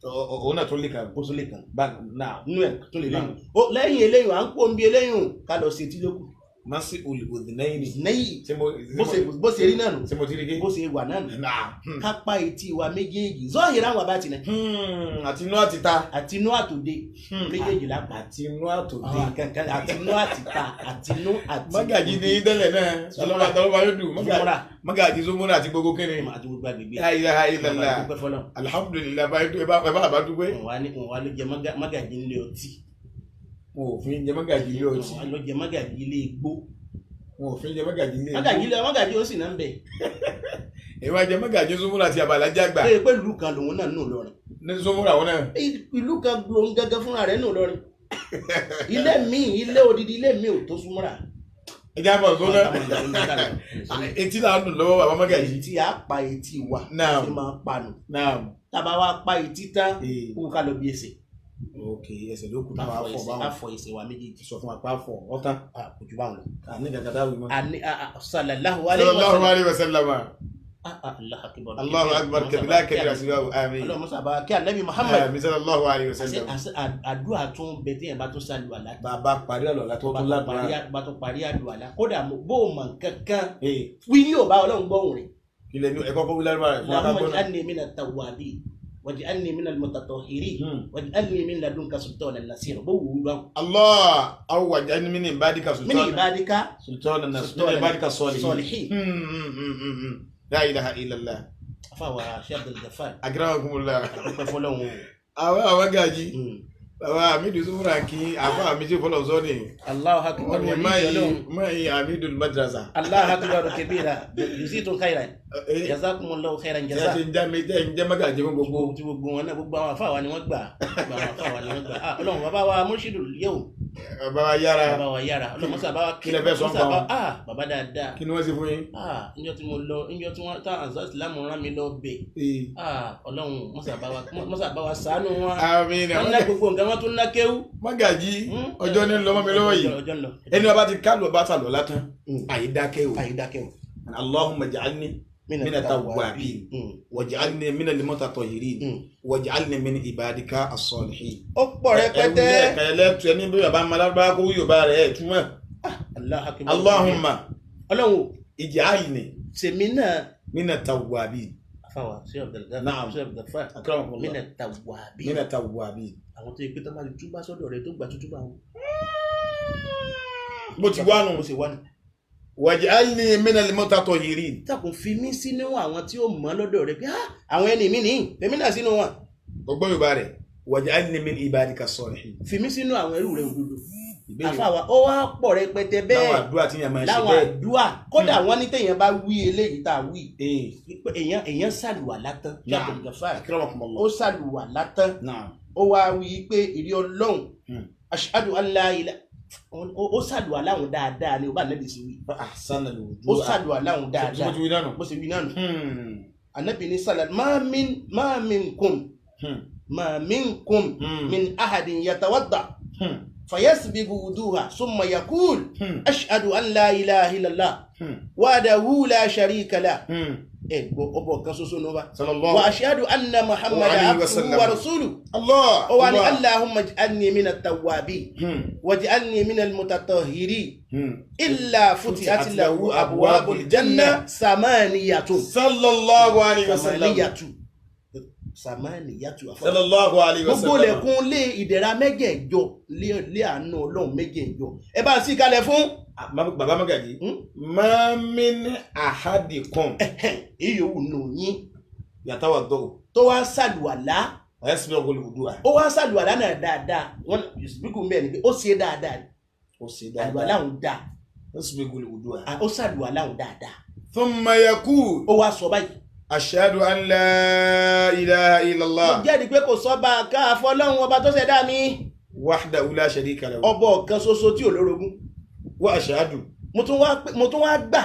Òun náà tó lè kàn. Ó tó lè kàn. Náà. Nínú ẹ̀ tó lè lẹ́yìn. Lẹ́yìn eléyìn à ń kó ń bí eléyìn ká lọ sí etí lókù. Masi olùdínáyìí. Nẹ́yì Ṣé mo bó ṣe rí náà nù, ṣé mo ti rí ké? Bó ṣe wà náà nù. Naam. Ká pa etí wa méjèèjì zọ́ọ̀hìrán àwọn àbá tilẹ̀. Àti inú àti ta. Àti inú àtòde méjèèjì lápá. Àti inú àtòde. Àti inú àtìta, àti inú àti. Mọ́gàjí ní tẹ́lẹ̀ náà. Zumura. Tọ́lọ́ba yóò dùn. Zumura. Mọ́gàjí Zumura àti gbogbo kíni. Àti gbogbo agbègbè. La ilaha illallah. Dúpẹ́ fọlọ́. Alhamdulillah, báyìí ẹ bá bá dúpẹ́. Òun wá ló jẹ mọ́gàjí ilé ọtí. Wọn ò fi ń jẹ mọ́gàjí ilé ọtí. Òun wá ló jẹ mọ́gàjí ilé igbó. Wọn ò fi ń jẹ mọ́gàjí ilé. Mọ́gàjí ilé mọ́gàjí ó sì náà ń bẹ̀. Ẹ wá jẹ mọ́gàjí Zumura àti àbàlájà gbà. Pé pé ìlú kan lòun náà nù lọrin. Ní Zumura wọn náà. Ìlú kan lòun gángan fúnra rẹ̀ nù lọrin. Ilé mi, ilé odidi ilé mi ò tó Zumura. Ẹ já mọ̀ sọ́nà. Etí là ń dùn lọ́wọ́ bàbá mọ́gàjí. Etí á pa etí wa. Naam. Ṣé máa panu. Naam. Tábà wá pa etí tán, kó ká lọ bí ẹsẹ̀. Ok, ẹsẹ̀ ló kù táwa fọ̀ báwọn. Á fọ ẹsẹ̀ wa méjèèjì. Sọ fún apá fọ̀ ọ̀tán. Kò jù báwọn lọ. Àní gàgà dáwì mọ́. Àní sallallahu alayhi wa Sallallahu sallam. alayhi wa sallam. Allahu akbar. Allahu akbar kabila kabila sibabu amin. Ọlọ́run sábà kí Ànábì Muhammad. Amin sallallahu alayhi wa sallam. Àdúrà tún bẹ téèyàn bá tún sàlùwàlá. Bàbá parí àlọ́lá tó tún ládùúrà. Bá tún parí àlùwàlá. Kódà bó o mọ̀ kankan. Wí ní ò bá Ọlọ́run gbọ́hùn rẹ̀. Ilẹ̀ ní ẹ̀kọ́ kọ́ wí lárúbá rẹ̀ fún Allahumma akágbọ́n náà. ij'alni mina tawwabin waj'alni minal mutatahhirin waj'alni min ladunka sultanan nasira. Bó wù ú báwọn. Allah aw waj'alni min ibadika Min sultanan. ibadika Sultanan nasira. Min ibadika salihin. salihin. La ilaha illallah. Afáwa Sheikh Abdul Ghaffar. Akramakumullah. Àdúpẹ́ fọlọ́run o. Àwọn àwọn gàjí. Bàbá Hamidu Zumura kí àfa Hamidu fọlọ́ sọ́ni. Allahu akbar. Wọ́n ní máyì Hamidu madrasa. Allahu akbar kabira. Yuzitu khairan. Jazakumullahu khairan Ṣé jaza. ti ń já mi jẹ́ ń jẹ́ mọ́gàjí fún gbogbo. Tí gbogbo wọn náà, gbogbo àwọn àfáà wa ni wọ́n gbà. Gbogbo àwọn àfáà wa ni wọ́n gbà. Ọlọ́run bàbá wa Murshidu yóò. Bàbá wa yára. Bàbá wa yára. Ọlọ́run mọ́sá bá wa Kí lẹ fẹ́ sọ fún wọn? Bàbá dáadáa. Kí ni wọ́n ṣe fún yín? Níjọ́ tí mo lọ, níjọ́ tí wọ́n tá Ansar Islam rán mi lọ bẹ̀. Ọlọ́run mọ́sá bá wa ṣàánú wọn. Àmín. Wọ́n ná gbogbo nǹkan, wọ́n tún ná kéwú. Mọ́gàjí ọjọ́ ní lọ́mọ mi lọ́wọ́ yìí. Ọjọ́ ń lọ. Ẹni wa bá ti kálù ọba sàlọ̀ látàn. Àyídákẹ́ o. Àyídákẹ́ o. Allahumma ij'alni mina tawwabin waj'alni minal mutatahhirin waj'alni min ibadika as-salihin. Ó pọ̀ rẹpẹtẹ. Ẹ̀ẹ́dẹ́gbẹ̀lẹ́tù ẹni bí bàbá malárúbá kó yóò bá rẹ̀ ẹ̀ túmọ̀. Allahumma Ọlọ́run ij'alni sèmi náà mina tawwabin. Afáwa sí Abdul Naam. Ghaffar. Akramakumullah. Mina tawwabin. Mina tawwabin. Àwọn tó yẹ pé tó bá ti túbá sọ́dọ̀ rẹ̀ tó gbà tútúbà wọn. Bó ti wá nù. Bó ṣe wá nù. Waj'alni minal mutatahhirin. Takùn fi mí sínú àwọn tí ó mọ̀ lọ́dọ̀ rẹ̀ pé àwọn ẹni mi nìyí, èmi náà sínú wọn. Ọgbọ́n Yorùbá rẹ̀ waj'alni min ibadika as-salihin. Fi mí sínú àwọn ẹrú rẹ̀ òdodo. Àfàwà ó wá pọ̀ rẹpẹtẹ bẹ́ẹ̀. Láwọn àdúrà tí yẹn máa ṣe bẹ́ẹ̀. Láwọn àdúrà kódà wọ́n ní téèyàn bá wí eléyìí tá a wí. Èèyàn ṣàlùwàlá tán. Ó ṣàlùwàlá tán. Ó wá wí pé ìrí Ọlọ́run ashhadu an la ilaha. Ó ṣàlùwàlá òun dáadáa ni ó bá Ànábì sí wí. Ó ṣàlùwàlá òun dáadáa. Bó ṣe wí náà nù. Ànábì ní sàlẹ̀ ma minkum ma minkum min ahadin yatawadda fayasbigu wuduha summa yaqul ashhadu an la ilaha illallah wahdahu la sharika lah. Ẹ gbọ́ ọbọ̀ kan ṣoṣo ní wa. Wa ashhadu anna Muhammadan abduhu wa rasuluhu. Ó wá ní Allahumma ij'alni minat tawwabin waj'alni minal mutatahhirin illa futihat lahu abwabul janna samaniyatun. Sallallahu alayhi wa sallam. Samaniyatu. Sallallahu alayhi wa sallam. Gbogbo lẹ̀kùn lé ìdẹ̀ra mẹ́jẹ̀ẹ̀jọ lé àánú Ọlọ́run mẹ́jẹ̀ẹ̀jọ. Ẹ bá sí kalẹ̀ fún. Bàbá Mọ́gàjí, ma min ahadikum. Ìyòwò nù yín. Yatawaddau. Tó wá sàlùwàlá. Yasbighul wudu'a. Ó wá sàlùwàlá náà dáadáa. Wọ́n yusbigu mẹ́rin pé ó ṣe dáadáa. Ó ṣe dáadáa. Àlùwàlá òun dáa. Yasbighul wudu'a. Ó sàlùwàlá òun dáadáa. Thumma yaqul. Ó wá sọ báyìí. Ashhadu an la ilaha illallah. Mo jẹ́rìí pé kò sọ́ba káàfọ́ Ọlọ́run ọba tó ṣẹ̀dá mi. Wahdahu la sharika lahu. Ọba ọ̀kan ṣoṣo tí ò lórogún. Wa ashhadu. Mo tún wá gbà.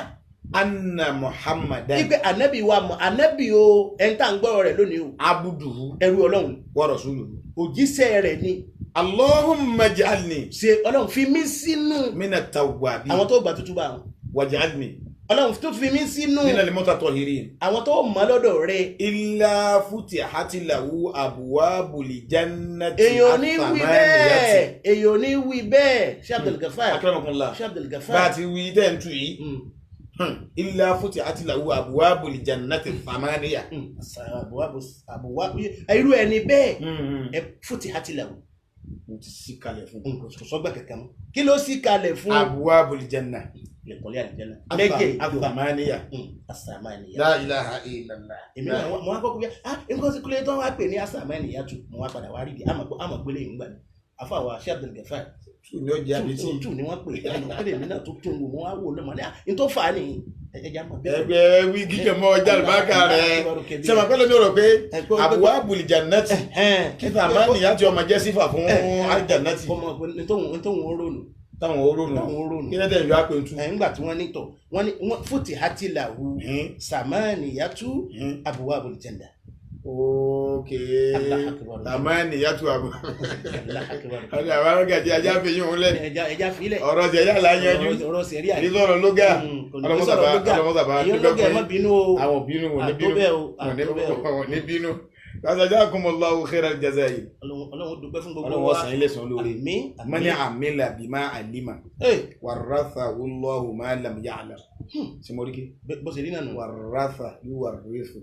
Anna Muhammadan. Ipe ànábì wa mọ̀ ànábì o ẹni tá à ń gbọ́rọ̀ rẹ̀ lónìí o. Abuduhu. Ẹrú Ọlọ́run. Wa rasuluhu. Òjíṣẹ́ rẹ̀ ni. Allahumma ij'alni. Ṣe Ọlọ́run fi mí sínú. Mina tawwabin. Àwọn tó gbà tútúbà wọn. Waj'alni. Ọlọ́run tó fi mí sínú minal mutatahhirin àwọn tó mọ́ lọ́dọ̀ rẹ̀. Illa futihati lahu abwabul jannati. Èyàn ní wí bẹ́ẹ̀, èyàn ní wí bẹ́ẹ̀. Ṣé Abdul Gafar, Akramakumullah. Ṣé Abdul Gafar, bá a ti wí tẹ́ ń tu yìí, illa futihati lahu abwabul jannati thamaniya. Irú ẹni bẹ́ẹ̀ ẹ futihati lahu, mo ti sí kalẹ̀ fún. Kò sọ́gbà kankan mọ́. Kí ló sí kalẹ̀ fún? Abwabul janna. Lẹ́kọ̀ọ́lẹ́ àlìjẹ́nà lẹ́jẹ̀ Athamaniya. Asamaniya. La ilaha illallah. Èmi náà mo wá kọ́kọ́ bí ah nǹkan sí kúlẹ̀ tó wá pè ní asamaniya tù, mo wá padà wá rí bi àmọ̀ gbélé yìí ń gbà mí. Àfàwà Sheikh Abdul Gafar tù ní ọjà bíi tí tù ní wọ́n pè é ẹnu kúlẹ̀ mi náà tó tún wò mo wá wò lọ́mọdé ah n tó fà á nìyí ẹja mọ̀ bẹ́ẹ̀. Ẹgbẹ́ wí gígẹ̀ mọ́ ọjà àlùbáríkà rẹ̀ ṣé màá pẹ́ lómi rò pé abwabul jannati kí thamaniya tí ọmọ jẹ́ sífà fún aljannati. Ọmọ tóun rónù. Táwọn orónù kí lẹ́tẹ̀ ìlú àpẹ̀ntú. Nígbà tí wọ́n ní tọ̀ wọ́n ní futihati lahu samaniyatu abwabul janna. Ok, samaniyatu abu. Ọjà àwọn arọ́gàjì ajá fi yín òun lẹ̀. Ẹja filẹ̀. Ọ̀rọ̀ ti ẹja là ń yanjú. Ọ̀rọ̀ sẹ̀rí àyè. Ìsọ̀rọ̀ lóga. Ọlọ́mọ́sàbá dúpẹ́ fún yín. Àwọn bínú wọn ní bínú. Wọn ní bínú. Jazakumullahu khairal jazaa'i. Ọlọ́run dúpẹ́ fún gbogbo wa. Ọlọ́run san ilé san lóore. Mani amila bima alima. Warathahu Allahu ma lam ya'lam. Simoriki. Bó ṣe rí náà nù. Waratha yuwarrithu.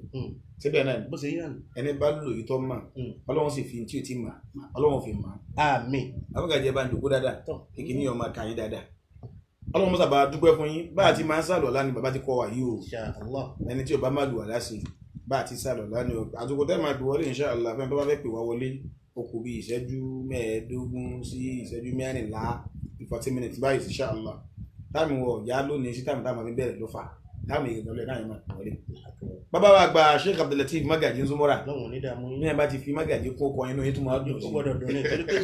Síbẹ̀ náà ni. Bó ṣe rí náà nù. Ẹni bá lò yìí tọ́ mà. Ọlọ́run sì fi tí o ti mà. Ọlọ́run fi mà. Àmín. Àbúkàjẹ́ bá ń dòkó dáadáa. Ìkíní ọmọ kàyín dáadáa. Ọlọ́run mọ́sà bá dúpẹ́ fún yín. Bá a ti máa ń sàlọ̀ lá ni bàbá ti kọ́ wa yìí o. Insha Allah. Ẹni tí ò bá má lù wà láṣẹ bá a ti sàlọ̀ lánàá o. Àtúkò tẹ́ máa pè wọlé insha Allah fẹ́ tó bá fẹ́ pè wá wọlé ó kù bí ìṣẹ́jú 15 sí ìṣẹ́jú 14, 40 minutes báyìí insha Allah. Táàmù wọ̀ ya lónìí sí táàmù táàmù fi bẹ̀rẹ̀ ló fà táàmù ìrìnàlẹ̀ náà yẹn máa pè wọlé. Bàbá wa gba Sheikh Abdulateef Magaji Nzumura. Ní ẹ bá ti fi Magaji kó kọ inú yín tó máa dùn sí. Ó gbọ́dọ̀ dùn ní torí pé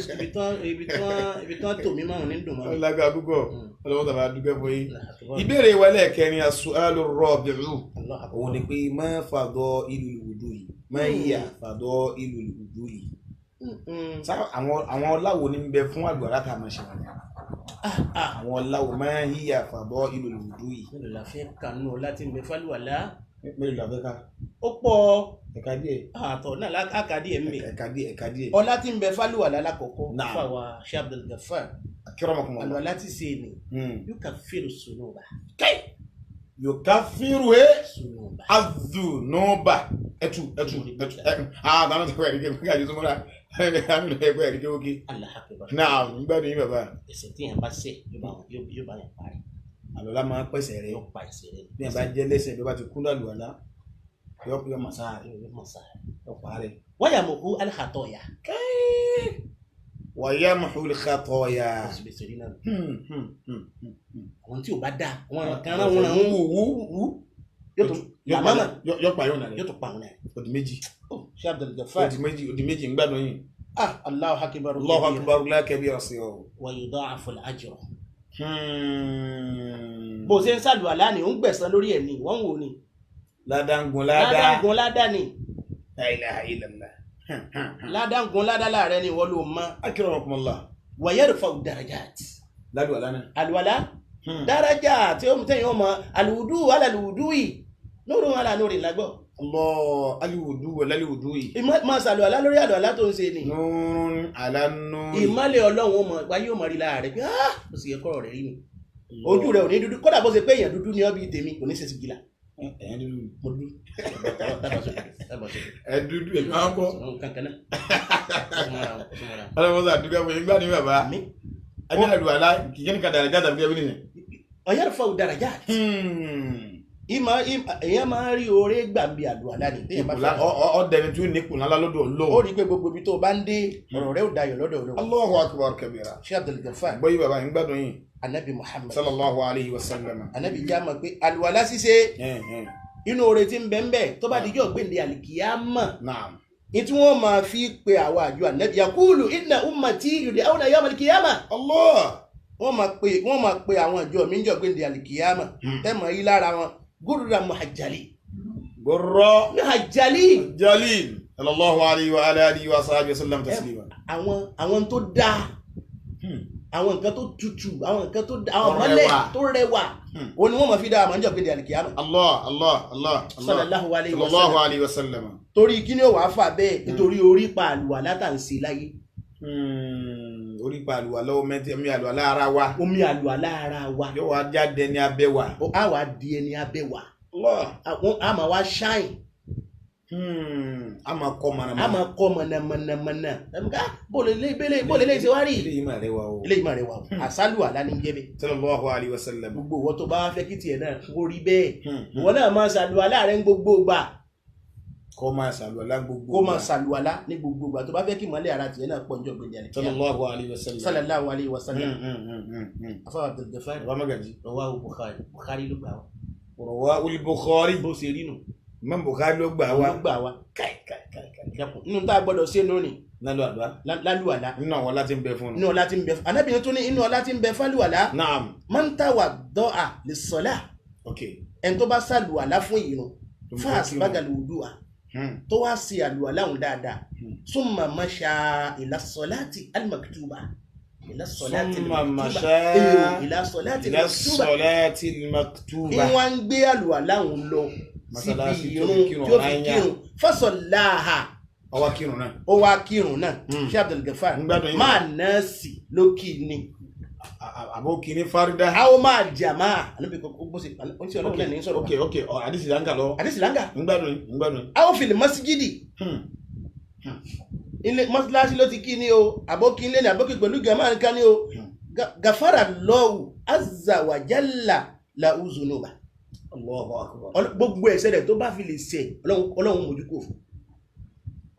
ibi tán tò mí máa ń dùn mọ́. Ó lágbára púpọ̀, ọlọ́wọ́ tàbá dúpẹ́ fún yín. Ìbéèrè wa lẹ́ẹ̀kẹrin as-su'alu ar-rabi'u. Òun ni pé ma fadailul wudu'i, ma hiya fadailul wudu'i. Àwọn ọláwo ní ń bẹ fún àlùwàlá tá a máa ṣe wọ̀nyí. Àwọn ọláwo ma hiya fadailul wudu'i. Mélòó la fẹ́ kànú láti ń bẹ fálùwàlá? Mélòó la fẹ́ ká? Ó pọ̀. Ẹ̀ka díẹ̀. Àtọ̀ náà àkà díẹ̀ ń bẹ. Ẹ̀ka díẹ̀, ẹ̀ka díẹ̀. Ọlá tí ń bẹ fálùwàlá lákọ̀ọ́kọ́. Fáwa Sheikh Abdul Gafar. Akramakumullah. Àlùwàlá ti ṣe ni. Yukaffiru sunuba. Yukaffiru sunuba. Azunuba. Ẹtu ẹtu ẹtu. Àtàwọn tó kọ ẹ̀rí kéwòn kájú tó múra. Àmì ẹ̀kọ́ ẹ̀rí kéwòn kí. Allahu akbar. Náà ń gbádùn yín bàbá. Ẹ̀ṣẹ̀ tí yẹn bá ṣẹ̀ yóò bá yẹn parí. Àlùwàlá máa ń pèsè rẹ̀. Yóò pa ẹ̀ṣẹ̀ rẹ̀. Bí yẹn bá jẹ́ lẹ́sẹ̀ bí wọ́n bá ti kún àlùwàlá yọ màsá rẹ̀. Yóò màsá rẹ̀. Yọ pa rẹ̀. Wayamhu al-khataya. Wayamhu al-khataya. Àwọn tí ò bá dáa, àwọn kan rán wọn wú wú. Yọ pa yóò nà rẹ̀. Yóò tó pa àwọn rẹ̀. Odi méjì. Sheikh Abdul Gafar. Odi méjì ń gbádùn yín. Allahu akbar. Allahu akbar la kabira sí ọ. Wa yudha'afu al-ajru. Bó ṣe ń sàlùwàlá ni ó ń gbẹ̀san lórí ẹ̀ ni wọ́n ń wò ni. Ládàngun ládà. Ládàngun ládà ni. La ilaha illallah. Ládàngun ládà láàrẹ ni wọ́n ló mọ́. Akramakumullah. Wa yarfa'u darajat. Lálùwàlá náà. Àlùwàlá. Daraja tí ó mú tẹ̀yìn ọmọ àlùwùdú alàlùwùdú yìí nurun ala nurin lágbọ́. Allah aliwudu alaliwudu yìí. Máa sàlùwàlá lórí àlùwàlá tó ń ṣe ni. Nurun ala nurin. Ìmọ́lẹ̀ Ọlọ́run ó mọ wáyé ó mọ rí lára rẹ̀ pé ó sì yẹ kọ́rọ̀ rẹ̀ rí ni. Ojú rẹ̀ ò ní dúdú kódà bó ṣe pé èèyàn dúdú ni ọ́ bí tèmi kò ní ṣe sìgìlà. Ẹ̀yìn dúdú. Mo dúdú. Ẹ dúdú èmi máa ń kọ́. Kankan náà. Ọlọ́run sà dúpẹ́ fún yín gbá ní bàbá. Ẹni àlùwàlá kìkì ní kàdàrà jáde àbí ẹbí nìyẹn. Yarfa'u darajat. Èèyàn máa ń rí oore gbà bí àlùwàlá ni. Ọ̀dẹni tí ó ní kùnà lọ́dọ̀ Ọlọ́run. Ó rí i pé gbogbo ibi tó o bá ń dé ọ̀rọ̀ rẹ ò dayọ̀ lọ́dọ̀ Ọlọ́run. Allahu akbar kabira. Sheikh Abdul Gafar. Gbọ́ yí bàbá yín gbádùn yín. Anabi Muhammad. Sallallahu alayhi wa sallam. Anabi já mọ̀ pé àlùwàlá ṣíṣe inú oore tí ń bẹ ń bẹ tó bá dijọ́ gbèǹde àlìkìyámà. Naam. Ní tí wọ́n máa fi pe àwọn àjọ Anabi yakulu inna ummati yud'auna yawm al-qiyamah. Allah. Wọ́n máa pe àwọn àjọ mi ń jọ gbèǹde àlìkìyámà. Tẹ́ mọ̀ yí lára wọn. Gurra muhajjali. Gurra muhajjali. Jalil. Sallallahu alayhi wa alihi wa sahbihi wa sallam taslima. Àwọn tó dáa. Àwọn nǹkan tó tutù, àwọn nǹkan tó àwọn Tó mọ́lẹ̀ rẹwà. tó rẹwà, òun ni wọ́n máa fi dá àmọ́ níjọ́ gbé àlìkìyàmọ̀. Allah Allah Allah Allah. Sallallahu alayhi wa Sallallahu sallam. alayhi wa sallam. Torí kí ni ó wàá fà bẹ́ẹ̀? Nítorí orí pa àlùwàlá tá à ń ṣe láyé. Orí pa àlùwàlá, omi omi àlùwàlá ara wa. Omi àlùwàlá ara wa. Yóò wá jáde ní abẹ́ wa. Á wàá di ẹni abẹ́ wa. Allah. Àwọn á máa wá ṣáìn. A máa kọ́ mọ̀nàmọ́ná. Á máa kọ́ mọ̀nàmọ́nàmọ́nà. Bó lè lè ṣe wá rí. Eléyìí máa rẹwà o. Eléyìí máa rẹwà o. Àsálùwàlá ní jẹ́ bẹ́ẹ̀. Sallallahu alayhi wa sallam. Gbogbo ìwọ tó bá wá fẹ́ kí tiẹ̀ náà kó rí bẹ́ẹ̀, ìwọ náà máa ṣàlùwàlá rẹ ní gbogbo ìgbà. Kó máa ṣàlùwàlá gbogbo. Kó máa ṣàlùwàlá ní gbogbo ìgbà tó bá fẹ́ kí ìmọ́lẹ̀ ara tiẹ̀ náà pọ̀ níjọ́ gbẹ̀dẹ̀ àlẹ́. Sallallahu alayhi wa sallam. Sallallahu alayhi wa sallam. Afáwà Abdul Ghaffar. Bàbá Magaji. Rawahu Bukhari, Bukhari ló gbà wá. Rawahul Bukhari. Bó ṣe rí nù. Imam Bukhari ló gbà wá. Ló gbà wá. Káì káì káì káì. Dákun, nínú tá a gbọ́dọ̀ ṣe lónìí. Lálù àlùwà. Lálùwàlá. Nínú àwọn ọlá tí ń bẹ fún un. Inú ọlá tí ń bẹ fún anábìyẹn tún ní inú ọlá tí ń bẹ fálùwàlá. Naam. Man tawadda'a lis-salah. Ok. Ẹni tó bá ṣàlùwàlá fún ìrun, Tó ń fáàsì fẹ́ kírun. bágàlù wùdúà, tó wá sí àlùwàlá òun dáadáa, summa masha ila salati al-maktuba, ila salati Summa al-maktuba. masha ila salati ila al-maktuba. salati al-maktuba. Ìwọ̀n ń gbé àlùwàlá òun lọ síbi Masalasi tó ìrun fi kírun tí ó fi ọ̀ranyàn. kírun, fasallaha. Ó wá kírun náà. Ó wá kírun náà. Ṣé Abdul Ghaffar Ń gbádùn yín. máa nọ́ọ̀sì lókì ni? Àbó kìíní fárídá. A ó máa jàmá ànábì kò bó ṣe ó ń ṣe ọlọ́run náà ní sọ̀rọ̀. Ok ok, ọ àdìsí láǹkà lọ. Àdìsí láǹkà. Ń gbádùn yín, ń gbádùn yín. A ó fil masjidi, ilé mọ́sálásí ló ti kí ni o, àbókí ilé ni, àbókí pẹ̀lú gàmá nǹkan ni o, gàfárà lọ́wù azza wa jalla lahu zunuba. Allahu akbar. Gbogbo ẹ̀ṣẹ̀ rẹ̀ tó bá fi lè ṣẹ̀, Ọlọ́run mójú kò fún.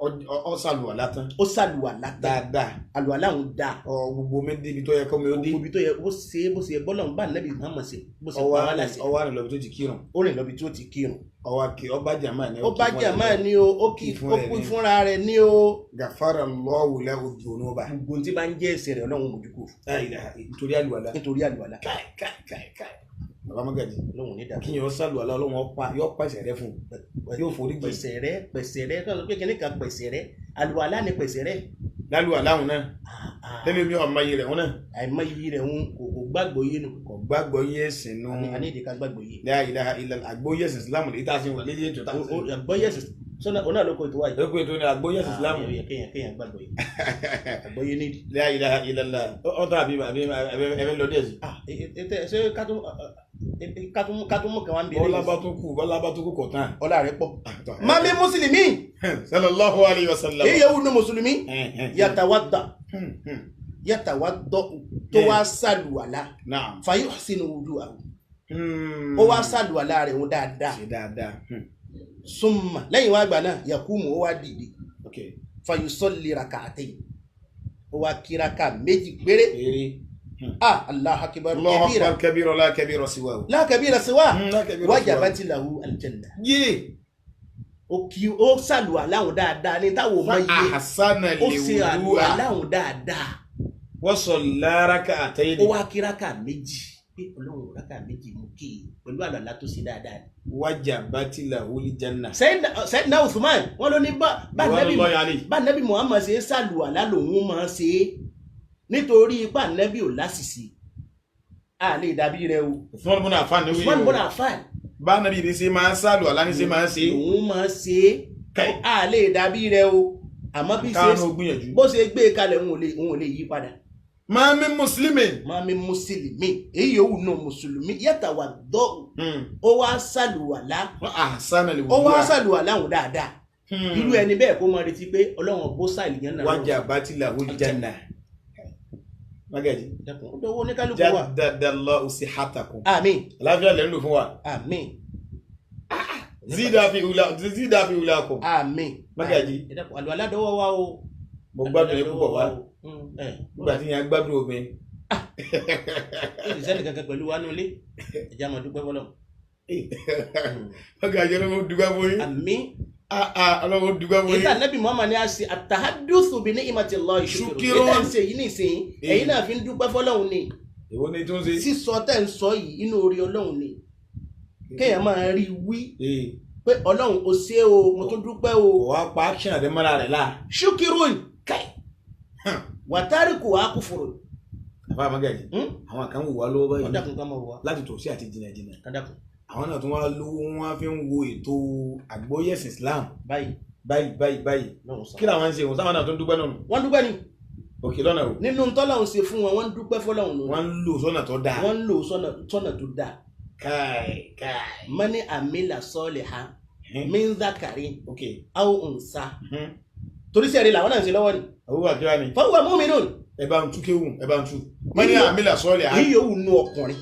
Ọ ṣàlùwàlá tán. Ó ṣàlùwàlá tán. Dáadáa. Àlùwàlá òun dáa. Ọ gbogbo mi débi tó yẹ kọ́ mi ó dé. Gbogbo ibi tó yẹ ó ṣe é, bó ṣe bọ́lọ̀ ń bá nẹ́bí Muhammad ṣe bó ṣe pa wá láṣẹ. Ọwọ́ àrùn lọ́bi tó ti kírun. Ó rìn lọ́bi tí ó ti kírun. Ọwọ́ kí ọba jàmáà ni. Ó bá jàmáà ni o, ó kì Kí fún ó rẹ̀ kú ni. fúnra rẹ̀ ní o. Gàfárà Allahu lahu dhunuba. Gbogbo tí bá ń jẹ́ ẹ̀ṣẹ̀ rẹ̀, Ọlọ́run mójú kò fún. La ilaha, nítorí àlùwàlá. Nítorí àlùwàlá. Káì káì káì káì. Bàbá Magaji. Ọlọ́run ní dàbí. Kí yẹn ó ṣàlùwàlá, Ọlọ́run ọ̀pá yóò pàṣẹ rẹ fún un. Yóò forí jì. Pẹ̀sẹ̀ rẹ̀, pẹ̀sẹ̀ rẹ̀ kọ́ pé kíní kan pẹ̀sẹ̀ rẹ̀, àlùwàlá ni pẹ̀sẹ̀ rẹ̀. Lálùwàlá òun náà. Tẹ́lẹ̀ mi ò mọ iye rẹ̀ òun náà. Àìmọ̀ iyì rẹ̀ ń kò gbàgbọ́ yé nu. Kò gbàgbọ́ yé ẹ̀sìn nù. A ní ìdí ká gbàgbọ́ yé. La ilaha illallah, àgbóyè ẹ̀sìn Islam lè tá a ṣe wà lédè ètò tá a ṣe. Àgbọ́yé ẹ̀sìn sọ́nà ọ̀nà ló kọ ètò wáyé. Lóko ètò ni àgbóyè ẹ̀sìn Islam. Ah, kéèyàn gbàgbọ́ yé. Àgbọ́yé nídìí. La ilaha illallah. Ọ̀tọ̀ àbí àbí ẹ̀fẹ́ lọ díẹ̀ sí. Ah, ètò ṣé ká tún mú kan wá ń bí Bọ́lá bá tún kù, bọ́lá bá tún kù kọ̀ tán. Ọlá rẹ̀ pọ̀. Mami mùsùlùmí. Sallallahu alayhi wa sallam. Èyí yẹ̀wù ní mùsùlùmí. Yatawadda. Yatawadda tó wá sàlùwàlá. Naam. Fayuhsinu wudu'ahu. Ó wá sàlùwàlá rẹ̀ wọn dáadáa. Ṣe dáadáa. Summa lẹ́yìn wá gbà náà, yakumu, ó wá dìde. Ok. Fayusalli rak'atayn. Ó wá kíraka méjì péré. Eré. Ah, Allahu akbar Allahu kabira. akbar kabira la kabira siwahu. La kabira siwa. La kabira Wajabati lahu aljanna. Yé. Ó kí ó sàlùwàlá òun dáadáa ní táwọn ò mọ iye. Ahsana Ó ṣe liwudu'a. àlùwàlá òun dáadáa. Wa salla rak'atayn. Ó wá kí rákà méjì pé Ọlọ́run, rákà méjì mú kí i pẹ̀lú àlùwàlá tó ṣe dáadáa ni. Wajabati lahul janna. Sayyidina Uthman wọn ló ní bá Ridwanullahi alayhi. bá nẹ́bí Muhammad ṣe é sàlùwàlá lòun máa ṣe é, nítorí ipá nẹ́bí ò lásìsì, a lè dàbí rẹ o. Usman ibn Affan ni wí Usman o. ibn Affan. Bá nàbí ní ṣe máa ń sàlù àlá ní ṣe máa ń ṣe. Lòun máa ṣe é, Kai. a lè dàbí rẹ o, àmọ́ bí ṣe Káwọn ó gbìyànjú. bó ṣe gbé e kalẹ̀, òun ò lè yí padà. Ma min muslimin. Máa mi mùsùlùmí, èyí yòówù náà mùsùlùmí, yàtà wà dọ́, ó wá sàlùwàlá. Wa ahsana Ó wá liwudu'a. sàlùwàlá òun dáadáa, irú ẹni bẹ́ẹ̀ kó máa retí pé Ọlọ́run bó sàlìyàn náà. Wajabati lahul janna. Magaji. Dákun, ó dọwọ́ oníkálukú wa. Jaddadallahu sihhatakum. Àmín. Àlàáfíà lẹ́ ń lò fún wa. Àmín. Zida fi ula zida fi ulakum. Àmín. Magaji. Ẹ dákun, àlùwàlá dọwọ́ wa o. Mo gbádùn ẹ púpọ̀ wá. Ẹ Nígbà tí yẹn gbádùn obìnrin. ó sì sẹ́ni kankan pẹ̀lú wa nulẹ̀, ẹ jẹ́ á máa dúpẹ́ fọlọ́. Magaji, Ọlọ́run dúpẹ́ fún yín. Àmín. Ah ah, Ọlọ́run dúpẹ́ fún Èyí yín. tá nẹ́bí Muhammad ní a ṣe àtàdúsù bí ní imati Allahi ṣukuru. Ṣukirun. Èyí tá ń ṣe yìí nísìnyí, èyí náà fi ń dúpẹ́ fọlọ́hún ni. Èwo ni tó ń ṣe? Sísọ tẹ́ ń sọ yìí, inú orí Ọlọ́run ni kéèyàn máa rí wí Ee. pé Ọlọ́run ò ṣe o, mo tún dúpẹ́ o. Kò wá pa action rẹ mọ́ra rẹ̀ láà. Ṣukirun kai wàtárìkù wa kufurun. Àfa Magaji, àwọn kan wò wá lọ́wọ́ Wọ́n báyìí dákun ká máa wò wá. láti tòsí àti jìnnàjìnnà. Ká dákun. Àwọn náà tún wá lówó, wọn á fi ń wo ètò àgbọ́yé ẹ̀sìn Islam Báyìí. báyìí báyìí báyìí. Lọ́hùn sàn. Kí làwọn ń ṣe òun sáwọn náà tó ń dúpẹ́ náà nù? Wọ́n dúpẹ́ ni. Òkè lọ́nà o. Nínú tọ́lọ́hún ṣe fún wọn, wọ́n dúpẹ́ fọlọ́hún lónìí. Wọ́n ń lò sọ́nà tó dáa. Wọ́n ń lò sọ́nà tó dáa. Káì káì. Mani amila saliha min dhakarin Ok. aw unsa. Torí sẹ́ẹ̀rì làwọn náà ń ṣe lọ́wọ́ ni. Abubakar wa ni. Fahuwa mu'minun. Ẹ bá ń tú kéwù, ẹ bá ń tú. Mani amila sọ́ọ̀lì ha. Yíyó wù nù ọkùnrin.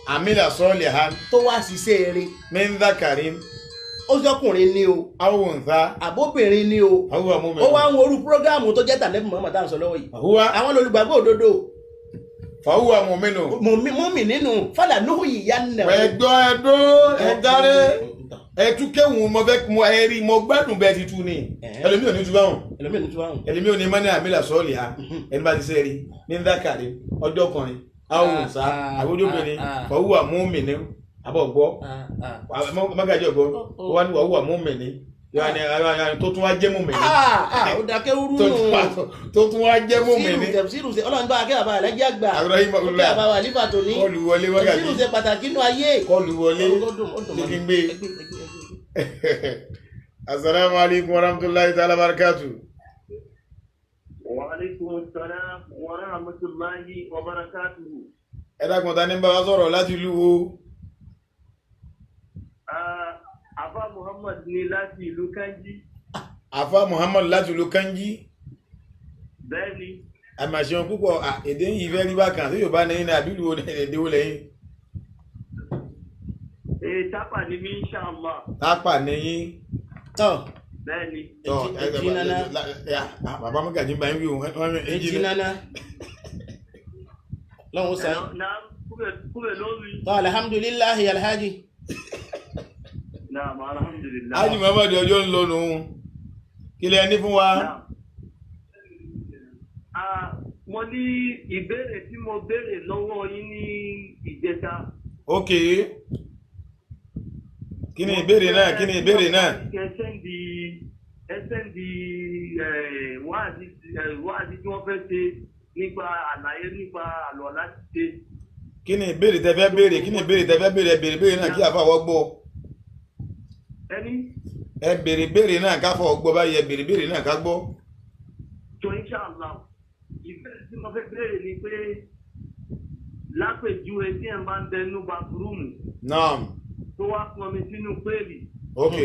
Amila sọ́ọ̀lì ha. Tó wá ṣiṣẹ́ eré. Min dhakarin. Ó sọkùnrin ni o. Aw untha. Àbóbìnrin ni o. Fahuwa mu'minun. Ó wá ń worú prógáàmù tó jẹ́ tànẹ́bù Muhammad tá à ń sọ lọ́wọ́ yìí. Fahuwa. Àwọn olùgbàgbọ́ òdodo. Fahuwa mu'minun. Mùmí nínú fàlà núhù yìí yá nà. Ẹgbọ́ ẹdó ẹdáre ẹtúkẹ́wù mo fẹ́ mo ẹ rí mo gbádùn bẹ́ẹ̀ ti tú ni. Ẹlòmí ò ní tú báwọn. Ẹlòmí ò ní tú báwọn. Ẹlòmí ò ní mọ́ní àmìlà sọ́ọ̀lì ha. Ẹni bá ti sẹ́ rí ní dákàrí ọjọ́ kọrin àwòsá àwòjóbìnrin fahuwa mu'minun àbọ̀ gbọ́ Magaji ọ̀gbọ́ wọ́n ní fahuwa mu'minun tó tún wá jẹ́ mùmínì. Ó dákẹ́ rú nù. Tó tún wá jẹ́ mùmínì. Tẹ̀síìrù ṣe ọlọ́run bá akẹ́ bàbá rẹ̀ jẹ́ àgbà. Àbúrò Ó kẹ́ bàbá wà nífà tó ní. Kọlù wọlé Magaji. Tẹ̀síìrù ṣe pàtàkì nínú ayé. Kọlù wọlé. Ṣé kí n gbé? Assalamu alaikum warahmatullahi ta'ala barakatuh. Wa alaikum assalam wa rahmatullahi wa barakatuh. Ẹ dákun, ta ní bá wa sọ̀rọ̀ láti ìlú wo? Àfá Muhammad ni láti ìlú Kanji. Àfá Muhammad láti ìlú Kanji. Bẹ́ẹ̀ni. Àmàṣeun púpọ̀, èdè yìí fẹ́ rí bákan, tí Yorùbá ní ní àbílù èdè wo lẹ́yìn? Tápà ni mí, inshallah. Tápà ni yín. Tọ́. Bẹ́ẹ̀ni. Tọ́ Èjì nana. Bàbá Magaji ń bá yín wí òun. Èjì nana. Lọ́hùn sàn. Kúbẹ̀ lórí. Tọ́ alhamdulillahi alhaji. Naam, alhamdulillah. Haji Muhammad ọjọ́ ń lọ nù. Kí lẹ ní fún wa? Mo ní ìbéèrè tí mo béèrè lọ́wọ́ yín ní ìjẹta. Ok. Kí ni ìbéèrè náà? Kí ni ìbéèrè náà? Ẹ sẹ́ndì wáàdí tí wọ́n fẹ́ ṣe nípa àlàyé nípa àlùwàlá ṣíṣe. Kí ni ìbéèrè tẹ́ fẹ́ béèrè? Kí ni ìbéèrè tẹ́ fẹ́ béèrè? Ẹ béèrè béèrè náà kí àfa wọ́ gbọ́. Ẹni. Ẹ béèrè béèrè náà ká fọ gbọ́ báyìí, ẹ béèrè béèrè náà ká gbọ́. Tó inshallah, ìbéèrè tí mo fẹ́ béèrè ni pé lápèjúwe tí ẹ̀ ń bá ń bẹ nínú bathroom. Naam. Tó wá pọnmi sínú péèlì. Ok.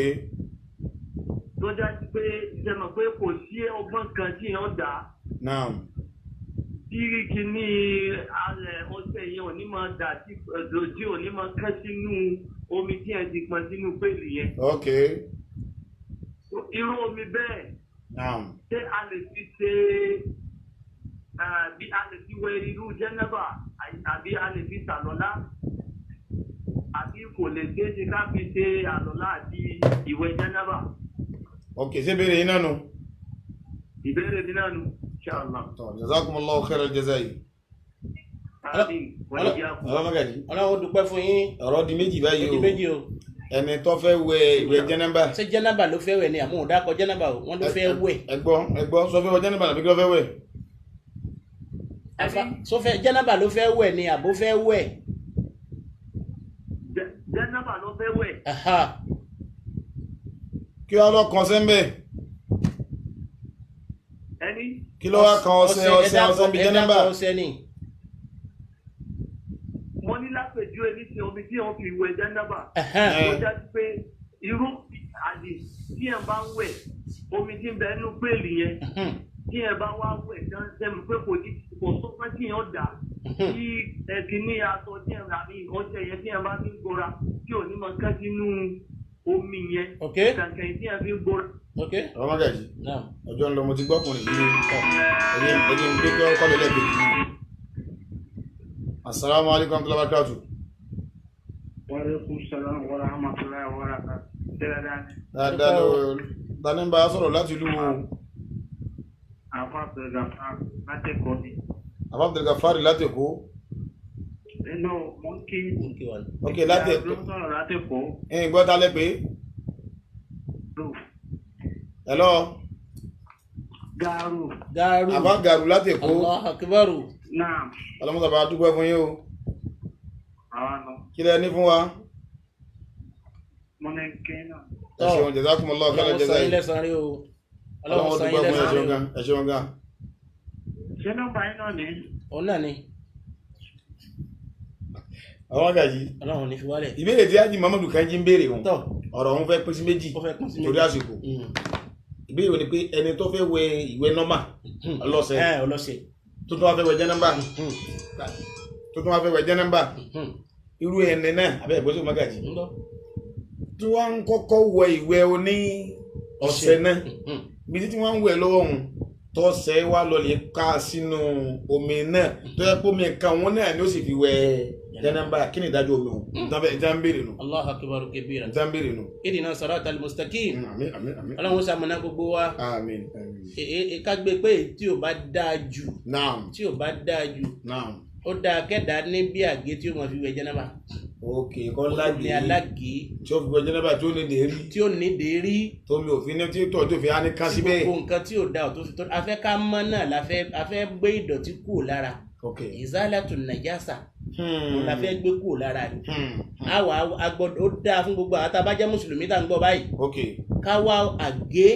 Tó dájú pé ṣe mọ̀ pé kò sí ọgbọ́n kan tí èèyàn dá. Naam. Tí kìíní ọṣẹ yẹn ò ní máa dà tí ò ní máa kán sínú omi tí ẹ ti pọn sínú péèlì yẹn. Ok. Irú omi bẹ́ẹ̀. Naam. Ṣé a lè fi ṣe bí a lè fi wẹ irú jẹ́nẹ́bà àbí a lè fi ṣàlọ́lá àbí kò lè ṣeé ṣe ká fi ṣe àlọ́lá àti ìwẹ̀ jẹ́nẹ́bà. Ok, ṣé ìbéèrè yín náà nù? Ìbéèrè mi náà nù, inshallah. Tọ́ jazakumullahu khairal jazai. Àmín. Bàbá Magaji. Ọlọ́run dúpẹ́ fún yín. Ọ̀rọ̀ di méjì báyìí o. Di méjì o. Ẹni tó fẹ́ wẹ ìwẹ̀ jẹ́nẹ́bà. Ṣé jẹ́nẹ́bà ló fẹ́ wẹ̀ ni àmọ́ òdàkọ jẹ́nẹ́bà o, wọ́n ló fẹ́ wẹ̀. Ẹ gbọ́, ẹ gbọ́, sọ fẹ́ wẹ jẹ́nẹ́bà nàbí kí ló fẹ́ wẹ̀? Sọ fẹ́ jẹ́nẹ́bà ló fẹ́ wẹ̀ ni àbó fẹ́ wẹ̀? Jẹ́nẹ́bà ló fẹ́ wẹ̀. Kí wàá lọ kàn sẹ́ńbẹ̀? Ẹni. Kí ló wá kan ọṣẹ ọṣẹ ọṣẹ bí jẹ́nẹ́bà? Ọṣẹ ni. Mo ní lápèjúwe ní ti omi tí wọ́n fi wẹ̀ jẹ́nẹ́bà. Ó dájú pé irú àdì tí ẹ̀ bá ń wẹ̀ omi tí ń bẹ nínú péèlì yẹn tí ẹ̀ bá wá wẹ̀ tán sẹ́mu pé kò ní kò sọ́kàn tí yẹn dà tí ẹ̀kíní aṣọ tí ẹ̀ rà ní ọṣẹ yẹn tí ẹ̀ bá fi ń gbóra tí ò ní máa kán sínú omi yẹn kàkẹ́ tí ẹ̀ fi ń gbóra. Bàbá Magaji, ọjọ́ ń lọ, mo ti gbọ́kùnrin yìí ẹ̀yìn ẹ̀yìn gbé kọ́lẹ̀ lẹ́ẹ̀kejì yìí. Assalamu alaikum warahmatullahi wabarakatuh. Wa alaikum salam wa rahmatullahi wa barakatuh. Dáadáa ló dání bá sọ̀rọ̀ láti ìlú wo? Àfá Abdulgafar láti Èkó ni. Àfá Abdulgafar láti Èkó. Inú mo ń kí. Ok, láti Èkó. Ló ń sọ̀rọ̀ láti Èkó. Ẹ̀yin gbọ́ ta lẹ́ pé? Hello. Gàrú. Gàrú. Àbá Gàrú láti Èkó. Allahu akbar. Naam. Ọlọ́mọsà bá dúpẹ́ fún yín o. Àwa nù. Kí lẹ ní fún wa? Mo ní kí náà. Ẹ ṣeun, jazakumullahu khairan Ọlọ́run san jazaa. yín lẹ́san rí o. Ọlọ́run Ọlọ́run san dúpẹ́ yín fún yín, ẹ lẹ́san rí ṣeun o. gan, ẹ ṣeun gan. Ṣé nọ́mbà yín náà ní? Òun náà ni. Àwọn àgàjì. Ọlọ́run ní fi wálẹ̀. Ìbéèrè tí Ájì Muhammadu Kanji ń béèrè òun. Tọ́. Ọ̀rọ̀ òun fẹ́ pín sí méjì Ó fẹ́ pín sí méjì. torí àsìkò. Ìbéèrè wo ni pé ẹni tó fẹ́ wẹ ìwẹ̀ nọ́mà ọlọ́sẹ̀ Ọlọ́sẹ̀. tó tún wá fẹ́ wẹ jẹ́nẹ́mbà tó tún wá fẹ́ wẹ jẹ́nẹ́mbà irú ẹni náà abẹ́ ìgbésẹ̀ mọ́gàjì Ń lọ. tí wọ́n ń kọ́kọ́ wẹ ìwẹ̀ oní ọ̀sẹ̀ náà ibi tí wọ́n ń wẹ̀ lọ́wọ́ òun tọ́sẹ̀ wá lọ lè ká sínú omi náà tó yẹ pé omi kan òun náà ni ó sì fi wẹ jẹ́nẹ́mbà. Kí ni ìdájọ́ omi òun? Ìtàn ń béèrè nù. Allahu akbar kabira. Ìtàn ń béèrè nù. Ihdina siratal mustaqim. Àmín àmín àmín. Ọlọ́run ṣamọ̀nà gbogbo wa. Àmín àmín. Ká gbé pé tí ò bá dáa jù. Naam. Tí ò bá dáa jù. Naam. Ó dáa kẹ́dà ní bí àgé tí ó máa fi wẹ̀ jẹ́nàbà. Ok, kọ́ lágé. Ní alágé. Tí ó fi wẹ̀ jẹ́nàbà tí ó ní dèrí. Tí ó ní dèrí. Tómi òfin ní tí tọ́ tó fi á ní ká síbẹ̀. Gbogbo nǹkan tí ò dáa tó fi tó. A fẹ́ ká mọ́ náà la fẹ́ a fẹ́ gbé ìdọ̀tí kúrò lára. Ok. Izalatu najasa. Òun la fẹ́ gbé kúrò lára ni. Àwa agbọ́dọ̀ ó dáa fún gbogbo àwọn tá a bá jẹ́ mùsùlùmí tá à ń gbọ́ báyìí. Ok. Ká wá àgé.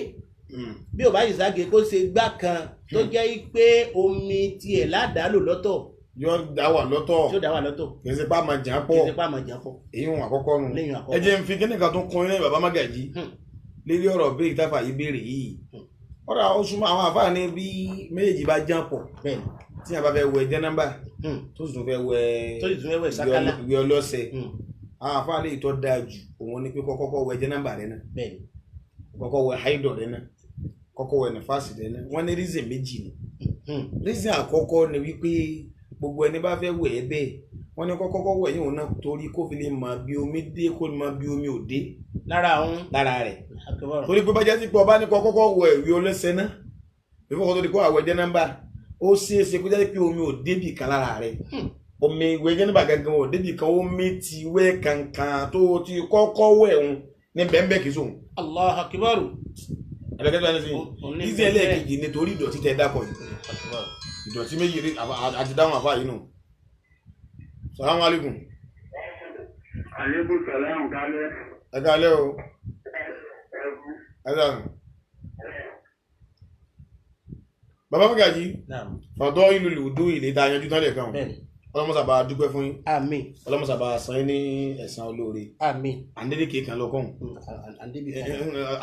Bí ò bá yìí ságé kó ṣe gbá kan tó jẹ́ pé omi tiẹ̀ ládàá lò lọ́tọ̀. Yóò dá wà lọ́tọ̀. Yóò dá wà lọ́tọ̀. Kì í ṣe pé àmọ̀ jà pọ̀. Kì í ṣe pé àmọ̀ jà pọ̀. Èyí wọn àkọ́kọ́ nu. Lẹ́yìn àkọ́kọ́. Ẹ jẹ́ n fi kíní kan tó kún ilé bàbá Mágàjí. Lérí ọ̀rọ̀ béèrè táfà yìí béèrè yìí. Ọ̀rọ̀ àwọn súnmọ́ àwọn àfáà ní bí méjèèjì bá já pọ̀. Bẹ́ẹ̀ni. Tí a bá fẹ́ wẹ jẹ́nàmbà. Tó sì tún fẹ́ wẹ. Tó sì tún fẹ́ wẹ sákálá. Ìwé ọlọ́sẹ̀. Àwọn àfáà lè tọ́ da jù òun ni pé kọ́kọ́ wẹ jẹ́nàmbà rẹ náà. Bẹ́ẹ̀ni. Kọ́kọ́ wẹ háídọ̀ rẹ náà. Kọ́kọ́ wẹ nífàsì rẹ náà. Wọ́n ní rízìn méjì ni. Rízìn àkọ́kọ́ ni wípé gbogbo ẹni bá fẹ́ wẹ̀ ẹ́ bẹ́ẹ̀ wọ́n ní kọ́kọ́ wẹ̀ yín òun náà torí kó fi lè mọ bí omi dé kó lè mọ bí omi ò dé. Lára àwọn. Lára rẹ̀. Torí pé bájá sí pé ọba ní kọ́kọ́ wẹ̀ ìwé ọlọ́sẹ̀ náà ìfowópamọ́ tó di kó àwẹ̀ jẹ́ nọ́mbà ó ṣeé ṣe kó jáde pé omi ò débì kan lára rẹ̀. Omi ìwé jẹ́ nọ́mbà gangan ò débì kan omi ti wẹ̀ kankan tó ti kọ́kọ́ wẹ̀ òun ní bẹ́ẹ̀ kì í sóhun. Allahu Akbar. Ẹlẹ́ẹ̀kejì nítorí ìdọ̀tí tẹ dákọ̀ yìí. Ìdọ̀tí méjì rí àti dáhùn àfáà yìí nù. Salamu alaikum. Aleykum salam kálẹ̀. Ẹ kálẹ̀ o. Ẹ sàn. Bàbá Mágàjí. Fàdọ́ ìlú lùdú ilé tá a yanjú tán lẹ́ẹ̀kan. Ọlọ́mọ́sà bá dúpẹ́ fún yín. Àmín. Ọlọ́mọ́sà bá san yín ní ẹ̀san olóore. Àmín. Àndélékè kan lọ́kàn.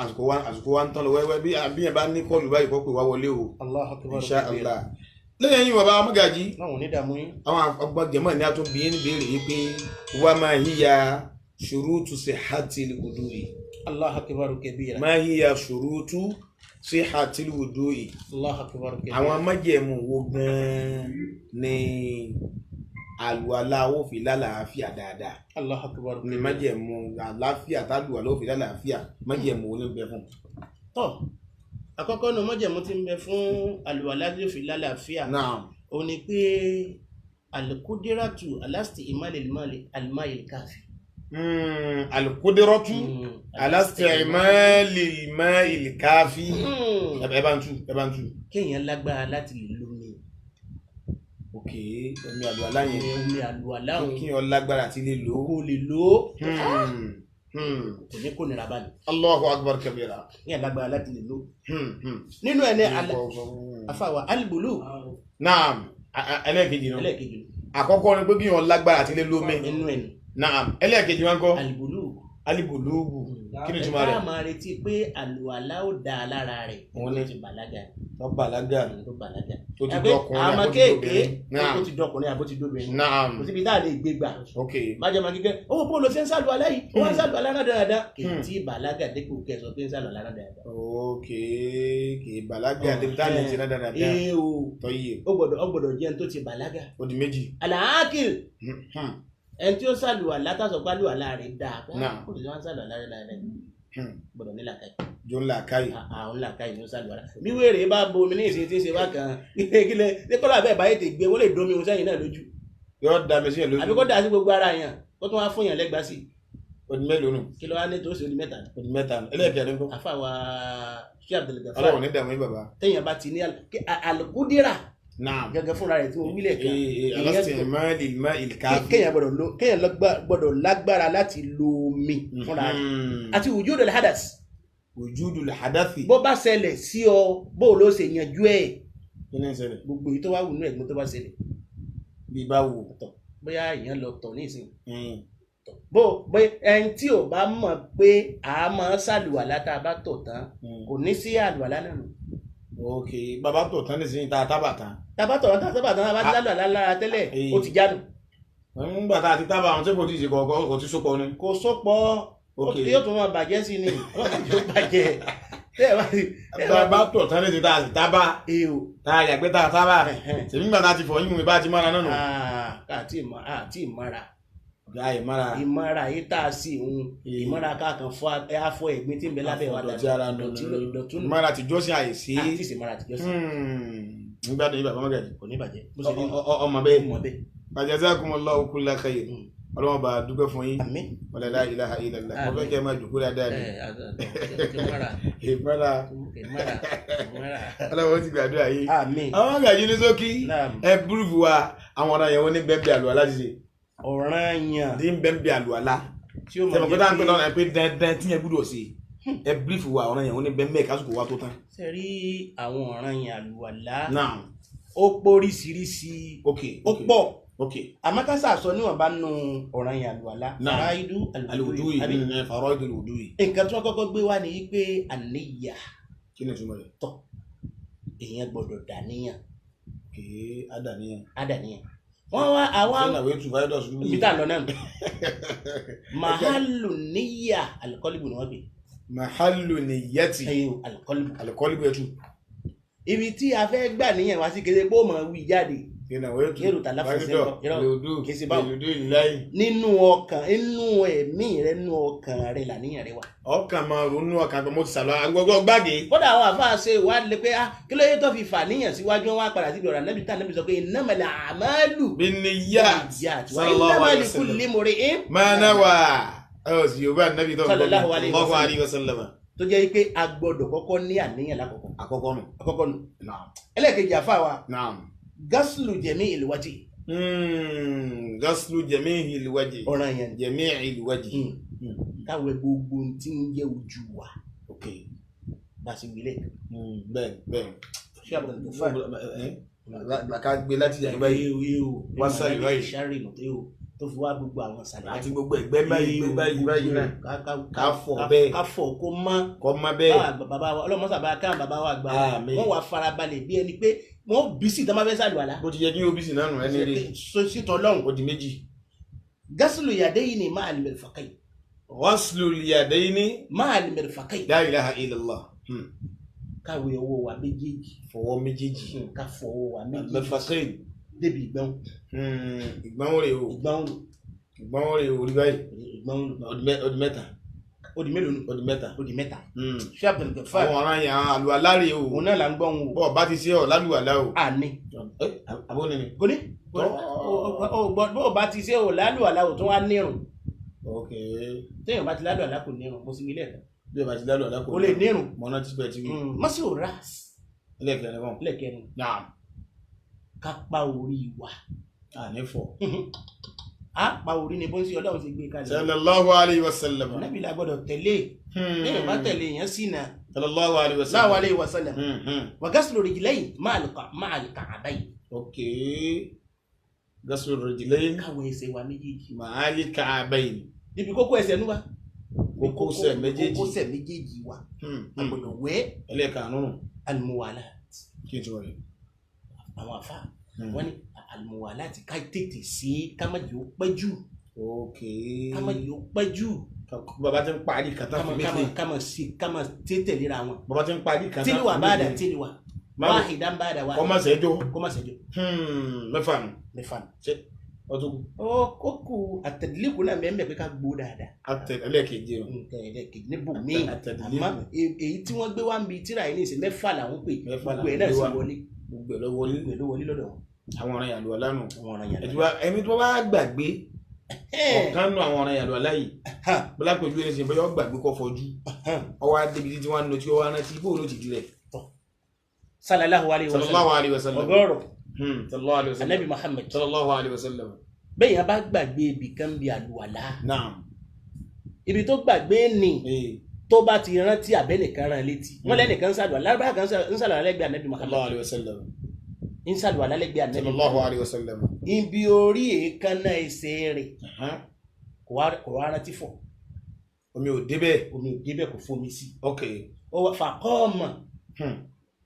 Àsìkò wa ń tán lọ wẹ́wẹ́ bí yẹn bá ní kọ́ọ̀lù báyìí kọ́ pé wá wọlé o. Allahu akbar. Insha Allah. Lẹ́yìn yín bàbá Mágàjí. Náà ní dààmú yín. Àwọn ọgbọ́n jẹ̀mọ́ ní a tún bí ní béèrè yìí pé wá máa híya ṣurutu sihhatil wudu'i. Allahu akbar kabira. Máa híya ṣurutu sihhatil wudu'i. Allahu akbar kabira. Àwọn májẹ̀mú wo gan-an ni àlùwàlá ó fi lálàáfíà dáadáa. Allahu akbar. Ni májẹ̀mú àlàáfíà tálùwàlá ó fi lálàáfíà májẹ̀mú wo ní bẹ fún. Tọ́ àkọ́kọ́ nu májẹ̀mú tí ń bẹ fún àlùwàlá tí ó fi lálàáfíà. Naam. Ó ní pé alukudiratu alasti imali alimayil káfí. Alukudiratu alasti imali alimayil káfí. Ẹ bá ń tú ẹ bá ń tú. Kéèyàn lágbára láti lè lómi. Ok, omi àlùwàlá yẹn. Omi àlùwàlá òun. Kéèyàn lágbára àti lè lò ó. Kó lè lò ó. Kò ní kó nira báyìí. Allahu akbar kabira. Kéèyàn lágbára láti lè lò ó. Nínú ẹ̀ ní àfàwà alibulu. Naam, ẹlẹ́ẹ̀kejì náà. Ẹlẹ́ẹ̀kejì. Àkọ́kọ́ ni pé kéèyàn lágbára àti lè lómi. Nínú ẹ̀ ní. Naam, ẹlẹ́ẹ̀kejì wọn kọ́. Alibulu. Alibulugu. Kí ni ìtumọ̀ rẹ̀? Ẹ máa retí pé àlùwàlá ó da lára rẹ̀. Òun ni ti bàlágà. Tó bàlágà. Tó bàlágà. Tó ti dọkùnrin àbó ti dóbìnrin. Tó ti dọkùnrin àbó ti dóbìnrin. Naam. Kò síbi tá a lè gbé gbà. Ok. Májẹ̀ máa kíkẹ́, owó bó lo ṣe ń sàlùwàlá yìí, ó wá ń sàlùwàlá náà dáadáa. Kì í tí bàlágà dépò kẹsàn pé ń sàlùwàlá náà dáadáa. Ok, kì í bàlágà débi tá a lè ṣe náà dáadáa. Ee o. Tọ́yè. Ó gbọ́dọ̀ jẹ́ ẹni tó ti bàlágà. Ó di méjì. Àlàákìl. Ẹni tí ó sàlùwàlá tásọ pé àlùwàlá rẹ̀ dáa. Kó lè wá ń sàlùwàlá rẹ̀ dáadáa. Gbọ́dọ̀ ní làákàyè. Jọ ń làákàyè. Àwọn làákàyè ló sàlùwàlá. Bí wèrè bá bomi ní ìsìn tí ń ṣe bá kan, kílẹ̀ ní kọ́lá bẹ́ẹ̀ báyìí tè gbé, wọ́n lè domi ohun sẹ́yìn náà lójú. Yóò da mi sí yẹn lójú. Àbí kó dà sí gbogbo ara yẹn, kó tún wá fún yẹn lẹ́gbàá sí. Odi mélòó nù? Kí ló wá ní tó ṣe odi mẹ́ta? Odi mẹ́ta nù. Ẹlẹ́ẹ̀kẹ́ ló ń kọ́. Àfa wa ṣé Abdul Gafar. Ọlọ́run ní dààmú yín bàbá. Téèyàn bá ti ní alukudira. Naam. Gẹ́gẹ́ fúnra rẹ̀ tí mo wílẹ̀ kan. Alásìmọ́lì má ìlkáfí. Kéèyàn gbọ́dọ̀ lágbára láti lo omi fúnra rẹ̀. Àti wujudul hadas. Wujudul hadathi. Bó bá ṣẹlẹ̀ sí ọ, bó ló ṣe yanjú ẹ̀. Kí ni ń ṣẹlẹ̀? Gbogbo èyí tó wá wù nú ẹ̀gbọ́n tó bá ṣẹlẹ̀. Bí báwo? Bóyá èèyàn lọ tọ̀ ní ìsìn. Bó pé ẹni tí ò bá mọ̀ pé a máa ṣàlùwàlá tá a bá tọ̀ tán, kò ní sí àlùwàlá náà nù. Ok, bàbá tọ̀ tán nísìnyí tá a tábà tán. Tá a bá tọ̀ tán, tá a tábà tán, a bá ti lálùwàlá lára tẹ́lẹ̀, ó ti jánu. Nígbà tá a ti tábà àwọn tí kò tí ì ṣe kọ̀ọ̀kan kò tí sópọ̀ ni. Kò sópọ̀, yóò tún máa bàjẹ́ sí ni, ọlọ́run yóò bàjẹ́. Bàbá tọ̀ tán nísìnyí tá a sì tábà. Tá a yàgbẹ́ tá a tábà. Ṣèbí nígbà tá a ti fọ̀ yín bá a ti mọ́ra náà nù. Àti ìmọ̀ra. Ìmọ̀ra. Ìmọ̀ra yìí tá a sì ń ìmọ̀ra káàkan fọ afọ ẹ̀gbin tí ń bẹ lábẹ́ wa dàbí ìdọ̀tí nù. Ìmọ̀ra tìjọ́ sí àìsí. Àti ìmọ̀ra tìjọ́ sí. Nígbà tó yí bàbá Mọ́gàjí. Kò ní bàjẹ́. Ọmọ bẹ́ẹ̀. Ọmọ bẹ́ẹ̀. Jazakumullahu kulla khair. Ọlọ́run bá dúpẹ́ fún yín. Àmín. Wala la ilaha illallah. Mo fẹ́ kẹ́ ẹ máa jòkó dáadáa ni. Ìmọ̀ra. Ìmọ̀ra. Ìmọ̀ra. Ìmọ̀ra. Ọlọ́run ti gbàdúrà yìí. Àmín. Àwọn Mọ́gàjí ní ṣókí. Ẹ búrúfù wa àwọn ọ̀ràn yẹn wọ́n ní bẹ́ẹ̀ bí àlùwàlá ti ṣe. Ọ̀ranyàn. Tí ń bẹ́ẹ̀ bí àlùwàlá. Tẹ̀mọ̀ pé táwọn pé lọ́nà pé dandan tí yẹn gbúdọ̀ ṣe. Ẹ bírífù wa ọ̀ranyàn wọ́n ní bẹ́ẹ̀ mẹ́ẹ̀ kásìkò wa tó tán. Ṣé rí àwọn ọ̀ranyàn àlùwàlá? Naam. Ó póríṣiríṣi. Ok. Ó pọ̀. Ok. Àmọ́ ká sàsọ níwọ̀nba nù ọ̀ranyàn àlùwàlá. Naam. Faraidu Alwudui. Faraidu alwudui. Nǹkan tí wọ́n kọ́kọ́ gbé wá ni pé àníyà. Kí ni ìtumọ̀ rẹ̀? Tọ̀. Èèyàn gbọ́dọ̀ dàníyàn. Kèé àdàníyàn. Àdàníyàn. Wọ́n wá àwọn ibi tá à ń lọ náà nù. Mahalu níyà alikọ́líbù ni wọ́n gbé. Mahalu niyati. Alikọ́líbù. Alikọ́líbù ẹ̀tù. Ibi tí a fẹ́ gbà níyàn wá sí kéde pé ó mọ̀ wí jáde. Yẹ́rù tà láfọ̀ọ́sẹ́ ńkọ. Kìí ṣe báwo. Nínú ọkàn, nínú ẹ̀mí rẹ, nínú ọkàn rẹ làníyàn rẹ wà. Ọkàn máa ronú ọkàn pé mo ti sàlọ agbọ́gbọ́ gbàgé. Kódà àwọn àfáà ṣe ìwádìí pé kí ló yẹ tó fi fà níyàn síwájú wọn wá padà síbi ọ̀rọ̀ ànábì tá ànábì sọ pé innamal a'malu binniyat. Wa innama likulli imri'in ma nawa. Ọ̀ sì Yorùbá ànábì tó ń bọ̀ sallallahu alaihi wasallam. Tó jẹ́ pé a gbọ́dọ̀ kọ́kọ́ ní àníyàn lákọ̀ọ́kọ́. Àkọ́kọ́ nù. Àkọ́kọ́ nù. Ẹlẹ́ẹ̀kejì àfáà wa. Naam. Gaslu jẹ̀mí ìlúwájì. Gaslu jẹ̀mí ìlúwájì. Ọ̀ranyàn. Jẹ̀mí ìlúwájì. Káwé gbogbo tí ń jẹ́ ojú wa. Ok. Bá a ṣe wílẹ̀. Bẹ́ẹ̀ bẹ́ẹ̀. Ṣé àbùkù tó fà? Ká gbé láti yàrá báyìí. Wá sáré báyìí. Sáré nù tó fi wá gbogbo àwọn sàlẹ̀. Àti gbogbo ẹ̀gbẹ́ báyìí báyìí báyìí náà. Ká fọ̀ bẹ́ẹ̀. Ká fọ̀ kó mọ́. Kó mọ́ bẹ́ẹ̀. Bàbá wa ọlọ́mọ sábà káwọn bàbá wa gbà wọ́n wà farabalẹ̀ bí ẹni pé wọ́n bí sí ìtàn máa fẹ́ sàlùwàlá. Bó ti yẹ kí ó bí sí náà nù ẹni rí. Sítọ̀ lọ́hùn. Ó di méjì. Gásùlù yadayni ma'al mirfaqayn. Gásùlù yadayni ma'al mirfaqayn. La ilaha illallah. Káwé ọwọ́ wa méjèèjì. Fọwọ́ méjèèjì. Ká fọwọ́ wa méjèèjì. Mirfaqayn. Débi ìgbọ́n. Ìgbọ́n rè o. Ìgbọ́n. Ìgbọ́n rè o rí báyìí. Ìgbọ́n. Ó di mẹ́ta. Ó di mélòó nù? Ó di mẹ́ta. Ó di mẹ́ta. Ṣé Abdul Gafar? Àwọn ọ̀ràn yẹn àlùwàlá rè o. Òun náà là ń gbọ́ òun o. Bọ́ọ̀ bá ti ṣe ọ̀ lálùwàlá o. Àní. Àbó ni ni. Kò ní. Bó o bá ti ṣe ọ̀ lálùwàlá o tún wá nírun. Ok. Téèyàn bá ti lálùwàlá kò nírun, mo sì wí lẹ́ẹ̀kan. Bí o bá ti lálùwàlá kò o lè nírun. Mọ̀nà tí bẹ́ẹ̀ ti wí. Mọ́sí ò rà. Ẹlẹ́kẹ̀rin kan. Ẹlẹ́kẹ̀rin. Naam. Ká pa orí wa. Àní fọ̀. A pa orí ni bó ń ṣe Ọlọ́run ṣe gbé kalẹ̀. Sallallahu alayhi wa sallam. Ànábì la gbọ́dọ̀ tẹ̀lé. Lẹ́yìn bá tẹ̀lé èèyàn sì nà. Sallallahu alayhi wa sallam. Sallallahu alayhi wa sallam. Wa gaslu rijlayn ma'al ka'bayn. Ok. Gaslu rijlayn. Káwọ ẹsẹ̀ wa méjèèjì. Ma'al ka'bayn. Níbi kókó ẹsẹ̀ nú wa. Kókósẹ̀ méjèèjì. Kókósẹ̀ méjèèjì wa. A gbọ́dọ̀ wẹ̀. Ẹlẹ́ẹ̀kanú. Al-muwalat. Kí n tún wọlé. Àwọn àfa wọ́n ní al-muwalat ká tètè sí ká má jẹ́ ó pẹ́ jù. Ok. Ká má jẹ́ ó pẹ́ jù. Bàbá ti ń parí kàtà fún mi. Ká má sí ká má tètè léra wọn. Bàbá ti ń parí kàtà fún mi. Tíliwà bá dà tíliwà. Wáhìdá bá dà wáhìdá. Kọ́ má sẹ́jọ́. Kọ́ má sẹ́jọ́. Mẹ́fà nù. Mẹ́fà nù. Ṣé ọtún kù? Ó kù àtẹ̀dílẹ́kù náà mẹ́mẹ́ pé ká gbó dáadáa. Ẹlẹ́ẹ̀kejì o. Ẹlẹ́ẹ̀kejì níbò míì. Àmọ́ èyí tí wọ́n gbé wá ń bi tíra yìí ní ìsìn mẹ́fà làwọn pè. Gbogbo ẹ̀ náà sì wọlé. Gbogbo ẹ̀ ló wọlé. Gbogbo ẹ̀ ló wọlé lọ́dọ̀ wọn. Àwọn ọ̀ràn yàlùwàlá nù. Àwọn ọ̀ràn yàlùwàlá. Ẹni tó bá gbàgbé ọ̀kan nù àwọn ọ̀ràn yàlùwàlá yìí. Bọ́lá pẹ̀lú ẹni sìn bọ́yá gbàgbé kọ́ fọjú. Ọwọ́ adébi títí wọn lọ tí ó wá rántí bóun ló ti di rẹ̀. Sallallahu alayhi wa sallam. Sallallahu alayhi wa sallam. Ọgọ́rọ̀. Sallallahu alayhi wa sallam. Anabi Muhammad. Sallallahu alayhi wa sallam. Bẹ́ẹ̀ yẹn bá gbàgbé ibì kan bí àlùwàlá. Naam. Ibi tó gbàgbé ni tó bá ti rántí àbẹ́nìkan rán létí. Wọ́n lẹ́nìkan ń sàlùwàlá lárúbá kan ń sàlùwàlá lẹ́gbẹ̀ẹ́ Anabi Muhammad. Sallallahu alayhi wa sallam. Ń sàlùwàlá lẹ́gbẹ̀ẹ́ Anabi. Sallallahu alayhi wa sallam. Ibi orí èékánná ẹsẹ̀ rẹ̀ kò wá rántí fọ̀. Omi ò débẹ̀. Omi ò débẹ̀, kò fomi sí. Ok. Ó wá fàkọ́ọ̀mà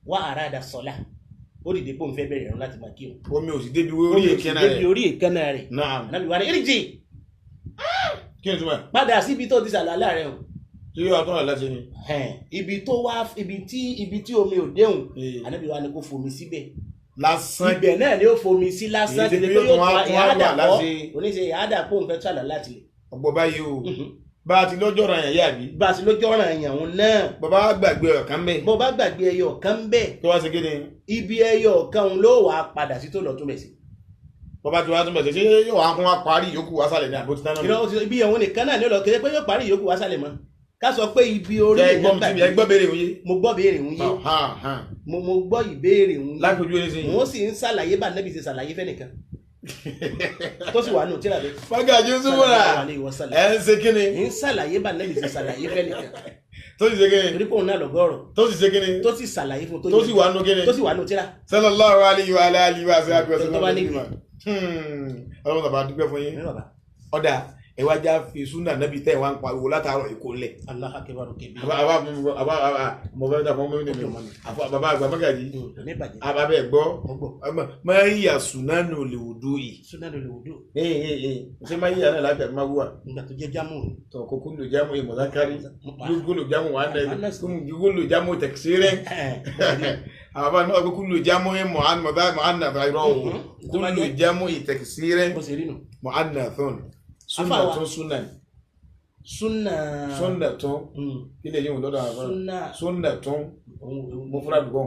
wá àràdà sọ̀lá. Ó dìde pé òun fẹ́ bẹ̀rẹ̀ ìrun láti máa kírun. Omi ò sì débi orí èékánná rẹ̀. Débi orí èékánná rẹ̀. Naam. Ànábì wa ní ìrìjì. Kí ni túmọ̀? Padà síbi tó ti sàlùwàlá rẹ̀ o. Tí yóò tún àlá ṣe ni. Ibi tó wá ibi tí omi ò déhùn. Ànábì wa ní kó fomi síbẹ̀. Lásán. Ibẹ̀ náà ni ó fomi sí lásán. Èyí tí yóò tún wá ìhádà kọ́. Oníṣe ìhádà kó òun fẹ́ sàlùwàlá láti lè. Ọ̀pọ̀ báyìí o. Bá a ti lọ́jọ́ ra yàn yá bí. Bá a ti lọ́jọ́ ra yàn òun náà. Bàbá gbàgbé ọ̀kan bẹ́ẹ̀. Bó bá gbàgbé ẹyọ kan bẹ́ẹ̀. Tó wá ṣe kéde. Ibi ẹyọ kan òun ló wà á padà sí tó lọ tún bẹ̀ sí. Bàbá tí wàá tún bẹ̀ sí ṣé yóò wá kún wá parí ìyókù wá sálẹ̀ ní àbótí tánà. Ìrọ̀ ibi ẹ̀hún nìkan náà ni ó lọ kéde pé yóò parí ìyókù wá sálẹ̀ mọ́. Ká sọ pé ibi orí èèyàn gbàgbé. Ẹ gbọ́ béèrè òun yé. Mo gbọ́ béèrè òun yé. Mo gbọ́ ìbéèrè òun yé. Lápẹjù ẹni sẹ́yìn. Mo sì ń ṣàlàyé bá Nẹ́bí ṣe ṣàlàyé fẹ́nìkan. Tó sì wà nù tíra bẹ́ẹ̀. Fágàjú súnmọ́ra ẹ ń ṣe kíni. Ń ṣàlàyé bá Nẹ́bí ṣe ṣàlàyé fẹ́nìkan. Tó sì ṣe kíni. Torí pé òun náà lọ́gọ́rọ̀. Tó sì ṣe kíni. Tó sì ṣàlàyé fún. Tó sì wà nù kíni. Tó sì wà nù tíra. Sallallahu alayhi wa alihi wa sallam. Tó bá níbi. Ọlọ́run bàbá dúpẹ́ fún yín. Ọ̀dà ẹ wá já fi súnà Nábì tẹ́ ẹ wá ń pariwo látàárọ̀ èkó lẹ̀. Allahu akbar kabir. Mo fẹ́ dàpọ̀ mọ́ mi bàbá àgbà Mọ́gàjí. Àbábẹ́ gbọ́. Máa ń yà súnánù lè wùdú yìí. Súnánù lè wùdú. Ṣé máa ń yà náà láti àbí máa wúwà? Ìgbà tó jẹ́ jámù. Tọ̀ kó kúlù jámù ìmọ̀lákárí. Kúlù jámù wà náà kúlù jámù tẹ̀síìrẹ́. Àbá náà kó kúlù jámù mọ̀ánà kúlù jámù ìtẹ̀síìrẹ́ mọ̀ánà thon. Súnà tún súnà. Súnà. Súnà tún. Ilé yìí wò lọ́dọ̀ àwọn afárá. Súnà tún. Mo fúra dùn kọ́.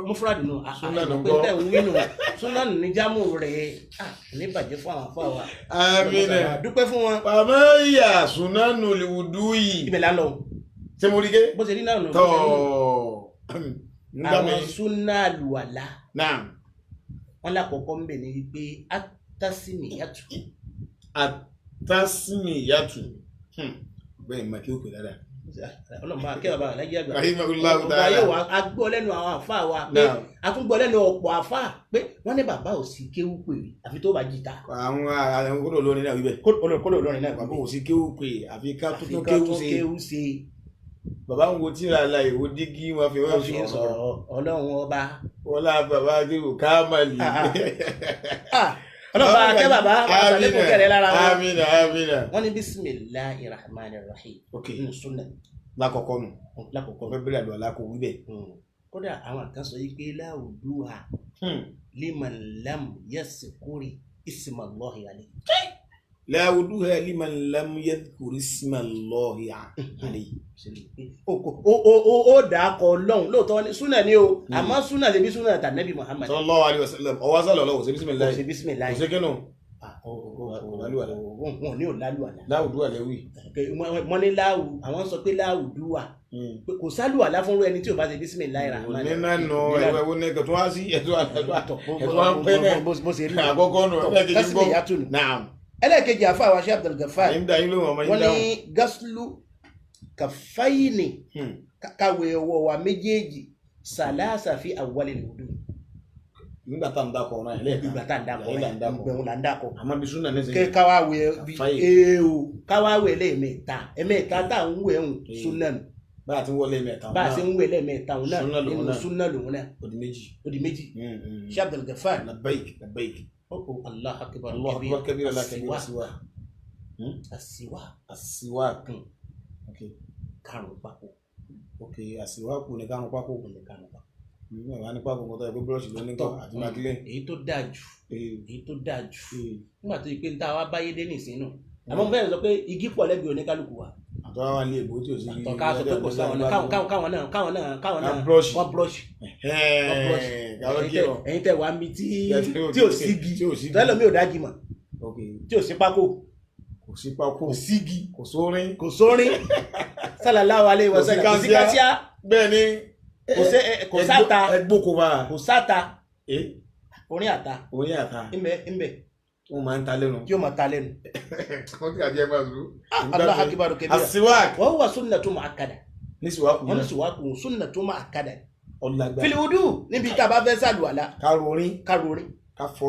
Mo fúra dùn nù. Súnà nù kọ́. Àìpé tẹ̀ ń wínú. Súnà nù ní jámù rẹ̀. Ní bàjẹ́ fún àwọn afárá wa. Àmín. Dúpẹ́ fún wọn. Bàbá ìyá súnà nù lè wùdú yìí. Ibẹ̀ là ń lọ. Ṣé mo rí ké? Bó ṣe rí náà nù. Tọ́. Àwọn súnà àlùwàlá. Naam. Wọ́n lákọ̀ọ́kọ́ ń bẹ̀ ní wípé atásímìyàtù. Tasmiyatu bẹ́ẹ̀ ma kí o pè dáadáa. Ọlọ́mọ akẹ́ bàbá alájí àgbà. Rahimahullahu Ọba ta'ala. yóò wá a gbọ́ lẹ́nu àwọn àfáà wa pé a tún gbọ́ lẹ́nu ọ̀pọ̀ àfáà pé wọ́n ní bàbá ò sí kéwú pè rí àfi tó bá jìtá. Àwọn kódò olórin náà wíbẹ̀. Kódò olórin náà bàbá ò sí kéwú pè àfi ká tó tó kéwú ṣe. Bàbá ń wo tíra la ìwo dígí wọn fi wọ́n fi sọ̀rọ̀ Ọlọ́run ọba. Wọlá bàbá kéwú káàmàlì. Ọlọ́ba akẹ́ bàbá àtàlẹ́kùn kẹrẹ lára wọn. Amina amina. Wọ́n ní bisimilahi rahman rahim. Ok nínú súnà. Lákọ̀ọ́kọ́ nù. Lákọ̀ọ́kọ́. Ọ̀fẹ́ bẹ̀rẹ̀ àdùn aláko wí bẹ́ẹ̀. Kódà àwọn kan sọ yìí pé láwùdúhà liman lam yaskuri ismallahi alayhi. Láwùdúhà liman lam yaskuri ismallahi alayhi. Ó dà á kọ lọ́hùn lóòótọ́ ní súnà ni o àmọ́ súnà ṣe bí súnà tànẹ́bí Muhammad. Sallallahu alayhi wa sallam ọwọ́ sálọ̀ lọ́wọ́ ṣe bisimilayi. Ṣe bisimilayi. Kò sí kínú. Wọn ní ò lálùwàlá. Láwùdúhà lẹ́wì. Wọ́n ní láwù àwọn sọ pé láwùdúhà kò sálùwàlá fún ẹni tí ò bá ṣe bisimilayi rahman. Nínú ẹ̀wẹ̀ wo ní ẹ̀kọ́ tó wá sí ẹ̀tọ́ àpẹ́ náà àkọ́kọ́ nù ẹlẹ́kejì gbọ́. Ẹlẹ́kejì àfa àwọn aṣẹ́ Abdul Ghaffar wọ́n ní gaslu kàfáyìnì káwé ọwọ́ wa méjèèjì sàlásà fi awwal al-wudu. Nígbà tá à ń dakọ̀ ọ̀ràn yẹn lẹ́ẹ̀kan. Nígbà tá à ń dakọ̀ ọ̀ràn yẹn gbẹ̀hùn là ń dakọ̀. Àmọ́ bí súnà ní sẹ́yìn. Káwá wẹ̀ bí eeo káwá wẹ̀ lẹ́ẹ̀mẹ́ta ẹ̀mẹ́ta tá à ń wẹ̀ ń súnà nù. Bá a ti ń wọlé ẹ̀mẹ́ta. Bá a ti ń wẹ̀ lẹ́ẹ̀mẹ́ta òun náà nínú súnà lòun náà. Ó di méjì. Ó di méjì. Ṣé Abdul Ghaffar. Labbaik labbaik. Allahu akbar Allahu akbar kabira la kabira siwa. Asiwa. Asiwa. Okay. Karùn-ún pákó. Ok, àsìwákù ní karùn-ún pákó. Ní karùn-ún pákó. Nígbà wà ní pákó nǹkan tó yẹ pé búrọ́ọ̀ṣì ló ní kọ́ àti mákílẹ̀. Èyí tó dáa jù. Èyí tó dáa jù. Nígbà tó yẹ pé níta wá báyé dé nìsín nù. Àmọ́ mo fẹ́ràn sọ pé igi pọ̀ lẹ́gbẹ̀ẹ́ oníkálukú wa. Àtọ́wá wà ní èbó tí ò sí. Àtọ́ká sọ pé kò sáwọn náà káwọn náà káwọn náà káwọn náà wọ́n búrọ́ọ̀ṣì. Ẹ̀yin tẹ̀ wá mi tí ò sígi tẹ́lẹ̀ mi ò dági mọ̀ tí ò sí pákó. Kò sí pákó, kò sígi, kò sórin, kò sórin, sallallahu alaihi wasallam, kò sí káṣíá, bẹ́ẹ̀ ni, kò sí kò sáta, ẹgbó kò bá kò sáta, orin àta, orin àta ńbẹ ńbẹ, wọ́n máa ń ta lẹ́nu, yóò máa ta lẹ́nu. Wọ́n ti àjẹ́ máa zuru. Allahu akbar kabira. Asiwak. Wa huwa sunnatun mu'akkada. Ní siwaku wọ́n ní siwaku sunnatun mu'akkada. Ọ̀làgbà. Fil wudu, níbi tá a bá fẹ́ sàlùwàlá. Ká rorin. Ká rorin. Ká fọ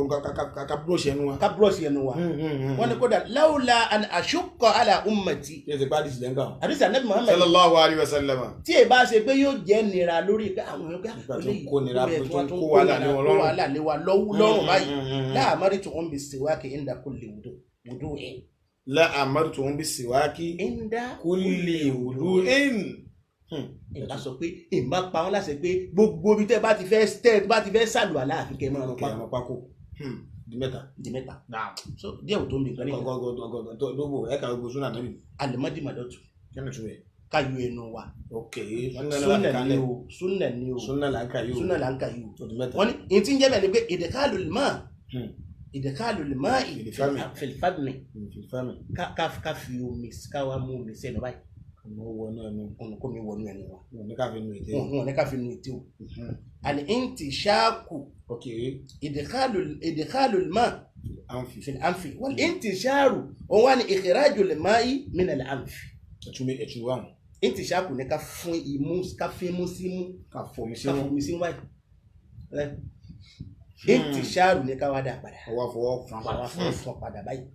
ká búrọ̀ṣì ẹnu wa. Ká búrọ̀ṣì ẹnu wa. Wọ́n ní kódà láwùlà an ashukka ala ummati. Kí ẹ ti pa àdìsí lẹ́ńkà. Àdìsí Ànábì Muhammad. Sallallahu alayhi wa sallam. Tí ẹ bá ṣe pé yóò jẹ́ nira lórí pé àwọn èèyàn gbà tó kó nira tó kó wàhálà lé wọn lọ́rùn. Kó wàhálà lé wa lọ́rùn báyìí. La amartuhum bis-siwaki inda kulli wudu'in. La amartuhum bis-siwaki inda kulli wudu'in. Ìbá sọ pé ìbá pa wọn láṣẹ pé gbogbo ibi tẹ́ bá ti fẹ́ tẹ́ bá ti fẹ́ sàlùwàlá àfi kẹ́ máa rún pákó. Di mẹ́ta. Di mẹ́ta. So díẹ̀ ò tó ń bì nǹkan. Gọgọgọgọ lóbò ẹ kà gbogbo súnà níbi. Alimadimadọtu. Kí ni túbẹ̀? Ká yọ ẹnu wa. Ok. Súnà ni o, súnà ni o. Súnà là ń kà yìí o. Súnà là ń kà yìí o. Di mẹ́ta. Wọ́n ní ìyẹn tí ń jẹ́ bẹ́ẹ̀ ni pé ìdíkàlù máa ìdíkàlù máa fil fami. Fil fami. Ká fi omi ká wá mú omi sẹ́nu báyìí. Ọmọ wọnú ẹnu. Ọ̀nà kó mi wọnú ẹnu wa. Wọn ní ká fi nu ètè. Wọn ní ká fi nu ètè o. Al-intishaku. Ok. Idkhalu al-ma' anfi. Fil anfi. Wal-intisharu òun wá ní ikhraju al-ma'i min al-anfi. Ẹtùmí ẹtù wa. Intishaku ní ká fún imú, ká fi imú símú. Ká fomi símú. Ká fomi símú báyìí. Intisharu ní ká wá dà padà. Ọwọ́ fọwọ́ fún padà. Ọwọ́ fọwọ́ fún padà báyìí.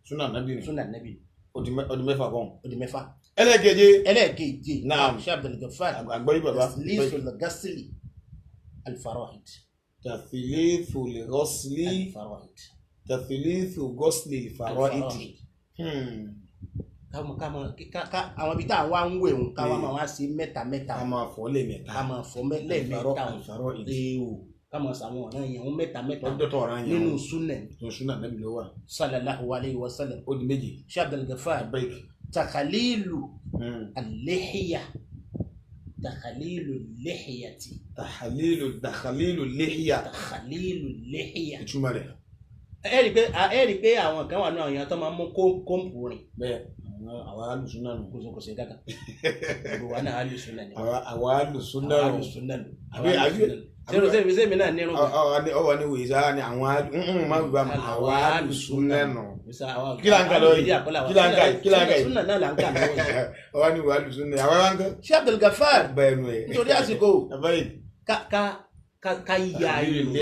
Súnà nàbì. Súnà nàbì. Ó di mẹ́fà kan. Ó di mẹ́fà. Ẹlẹ́ẹ̀keje. Ẹlẹ́ẹ̀keje. Naam. Sheikh Abdul Ghaffar. Àgbọ̀yé bàbá. Taslisul ghasli al-fara'id. Taslisul ghasli. Al-fara'id. Taslisul ghasli al-fara'id. Ká àwọn ibi tá à ń wá ń wẹ̀ ń ká wá máa wá sí mẹ́ta mẹ́ta. Ká máa fọ̀ lẹ́ẹ̀mẹ́ta. Ká máa fọ̀ lẹ́ẹ̀mẹ́ta. Al-fara'id. Ká máa sàwọn ọ̀ràn yẹn ń mẹ́ta mẹ́ta. Ọjọ́ ọ̀ràn yẹn. Nínú súnà. Nínú súnà nàbì ló wà. Sallallahu alayhi wa sallam. Ó di méjì. Sheikh Abdul Ghaffar. Takhalilu al-lihya. Takhalilu al-lihyati. Takhalilu al-lihya. Takhalilu al-lihya. Ìtumọ̀ rẹ̀. Ẹ rí i pé àwọn kan wà ní àwọn èèyàn tó máa ń mú kóńpù rìn. Bẹ́ẹ̀ àwa alùsùnà nù. Kò sí kankan. Gbogbo wa náà alùsùnà ni. Àwa alùsùnà nù. Àwa alùsùnà nù. Àbí sẹ́mi náà nírun. Ọwọ́ ni wòye sáà ni àwọn àwa alùsùnà nù. Kí là ń kà lọ́wọ́ yìí? Kí là ń kà yìí? Kí là ń kà yìí? Súnà náà là ń kà lọ́wọ́ yìí. Ọwọ́ ni wòye alùsùnà àwa wá ń kọ́. Sheikh Abdul Ghaffar. Bẹ́ẹ̀ nu ẹ̀. Nítorí àsìkò. Ká ya irun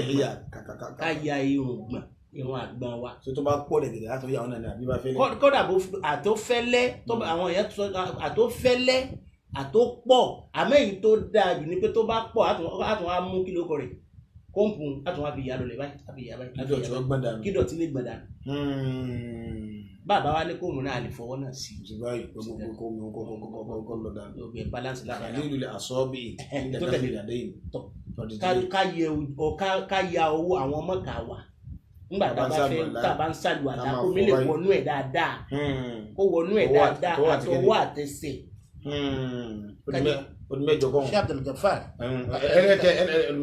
ká ya irun gbọ̀n irun àgbọ̀n wa. Ṣé tó bá pọ̀ lẹ̀gẹ̀dẹ̀ láti fi àwọn náà ní àbí bá fẹ́lẹ́? Kódà bó àtó fẹ́lẹ́ tó àwọn èèyàn sọ àtó fẹ́lẹ́ àtó pọ̀, àmọ́ èyí tó dáa jù ni pé tó bá pọ̀ àtún wá mú kí ló kọ rẹ̀ kóńpù àtún wá fi yà lọlẹ̀ báyìí àfi yà báyìí. Kí dọ̀tí ó gbọ̀n dànù. Kí dọ̀tí lè gbọ̀n dànù. Bàbá wa ní kóòmù náà a lè fọwọ́ náà sí. Ti báyìí gbogbo kó mi kó kó kó lọ dànù. Gbogbo ẹ̀ balance lára. Lílu àsọ́bì tó tẹ̀lé ká ya owó àwọn ọmọ kà wá ngbà tá a bá fẹ́ tá a bá ń sàlùwàlá kó mi lè wọnú ẹ̀ dáadáa kó wọnú ẹ̀ dáadáa àtọwọ́ àtẹsẹ̀. Ọdún mẹ́jọ kọ́. Sheikh Abdul Ghaffar. Ẹlẹ́kẹ̀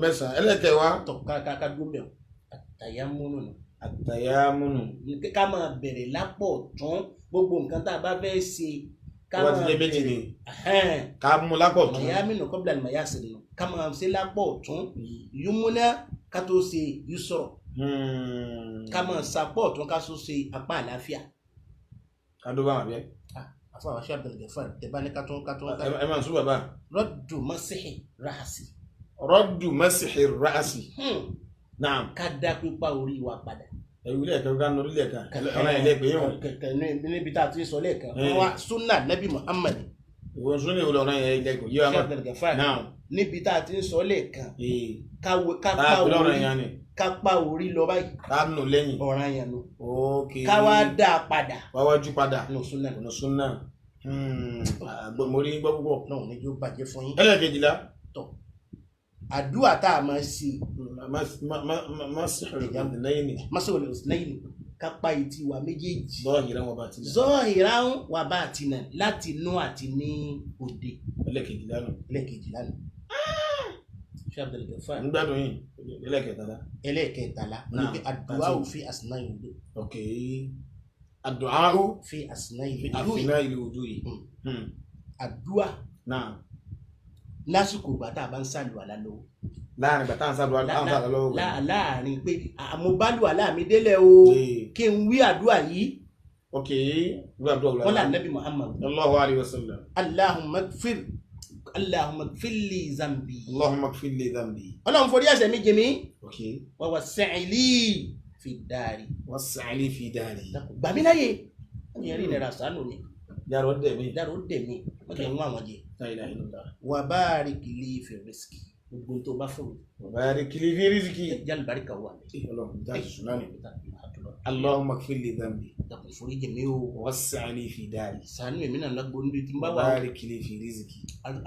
mẹ́sàn-án ẹlẹ́kẹ̀ wa. Tọ ká ká dúró mẹ́wọ̀ àtàyámúnù nù. Àtàyámúnù. Ká máa bẹ̀rẹ̀ lápọ̀ tán gbogbo nǹkan tá a bá fẹ́ ṣe. Ká máa bẹ̀rẹ̀ méjì ni. Ká mú lápọ̀ tún. Màyámínú kọ́bílà ni màyá sí nù. Ká máa ṣe lápọ̀ tún. Yúmúná ká tó ṣe yúsọ̀rọ̀. Ká máa sapọ̀ tún ká tó ṣe apá àlàáfíà. Ká dó bá wà bẹ́ẹ̀. Àfọ àwọn Sheikh Abdul Ghaffar tẹ bá ní ká tún. Ẹ máa sún bàbá. Rọ́dù masihi rahasi. Rọ́dù masihi rahasi. Naam. Ká dá pípa orí wa padà. Ẹ̀rù ilé ẹ̀ka ká nọrí ilé ẹ̀ka. Ọ̀nà ilé ẹ̀pẹ̀ yìí wọn. Kẹ̀kẹ́ níbi tá a ti sọ lẹ́ẹ̀kan. Wọ́n súnà Nabi Muhammad. Ìwọ̀n súnà ìwọ̀n ọ̀nà ilé ẹ̀kọ́ yìí wà. Sheikh Abdul Ghaffar. Naam. Níbi tá a ti sọ lẹ́ẹ̀kan. Ká pa orí lọ báyìí. Ká nù lẹ́yìn. Ọ̀ràn yẹn nu. Ok. Ká wá dá a padà. Wá wájú padà. Nù súnà. Nù súnà. Mo rí gbọ́ púpọ̀. Náà ní yóò bàjẹ́ fún yín. Ẹlẹ́ẹ̀kejìlá. Tọ́ àdúrà tá a máa ṣe. Masihul udhnayn. Ká pa etí wa méjèèjì. Zahiran wa batinan. Zahiran wa batinan láti inú àti ní òde. Ẹlẹ́ẹ̀kejìlá nù. Ẹlẹ́ẹ̀kejìlá nù. Sheikh Abdul Ghaffar. Ń gbádùn yìí ẹlẹ́ẹ̀kẹtàlá. Ẹlẹ́ẹ̀kẹtàlá ní pé àdúrà òfin àsìná ìwúlò. Ok. Àdúà fi asna'i fi al-wudu'i. asna'i al-wudu'i. Àdúà Náà. lásìkò ìgbà tá a bá ń ṣàlùwàlá lọ́wọ́. Láàrin ìgbà tá à ń ṣàlùwàlá lọ́wọ́. Láàrin pé mo bá lùwàlá mi délẹ̀ o, kí n wí àdúà yìí. Ok, wí àdúà wò Wọ́n là Nabi Muhammad. Sallallahu alayhi wa sallam. Allahumma ighfir, Allahumma ighfir li zambi. Allahumma ighfir li dhanbi. Ọlọ́run forí ẹ̀ṣẹ̀ mi jì mí. Ok. Wa wasi' li fi dari. Wasi' li fi dari. Gbà mí láyè. Wọ́n yẹn rí ìnira sànù mi. Yàrá ó dẹ̀ mí. Yàrá ó dẹ̀ mí. Wọ́n jẹ́ ń wá àwọn jẹ. La ilaha illallah. Wa barik li fi rizqi. Gbogbo tó bá fún mi. Wa barik li fi rizqi. Jẹ́ àlùbáríkà wà mí. Ọlọ́run já sùn náà ni. Allahumma ighfir li dhanbi. Dàpọ̀ forí jì mí o. Wasi' li fi dari. Ṣàánú èmi náà lágbo níbi tí n bá wà. Wa barik li fi rizqi.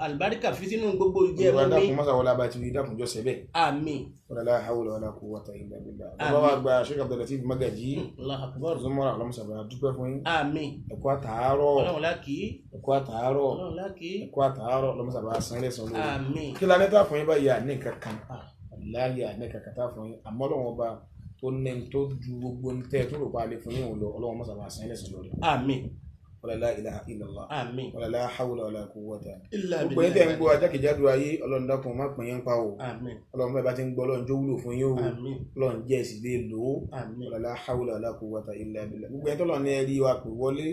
Àlùbáríkà fi sínú gbogbo ìjẹ́ Olúwa ẹ̀mọ́ mi. dákun mọ́sá wọlé abájú yìí dákun jọ sẹ́bẹ̀. Àmín. Wala hawla wala quwwata illa billah. Bàbá wa gba Sheikh Abdul Lateef Magaji. Allahu akbar. Zumura ọlọ́mọsàbà dúpẹ́ fún yín. Àmín. Ẹ̀kú àtàárọ̀. Ọlọ́run lákì. Ẹ̀kú àtàárọ̀. Ọlọ́run lákì. Ẹ̀kú àtàárọ̀ ọlọ́mọsàbà san ilé san lórí. Àmín. Kí la ní tá fún yín báyìí àní kankan. Láyé àní kankan tá fún yín. Àmọ́ Ọlọ́run ọba tó ní tó ju gbogbo ní tẹ́ tó rò pa lè fún yín òun lọ Ọlọ́run mọ́sàbà san ilé san lórí. Àmín. Wala la ilaha illallah. Àmín. Wala la hawla wala quwwata. Illa Gbogbo yín tẹ́ ń gbọ́ ajákèjádò ayé Ọlọ́run dákun má pín yín pa o. Àmín. Ọlọ́run bẹ́ẹ̀ bá ti ń gbọ́ Ọlọ́run jó wúlò fún yín o. Àmín. Ọlọ́run jẹ́ ẹ̀sìn lè lò ó. Àmín. Wala la hawla wala quwwata illa billah. Gbogbo yín tọ́lọ̀ ní ẹ rí wa pè wọlé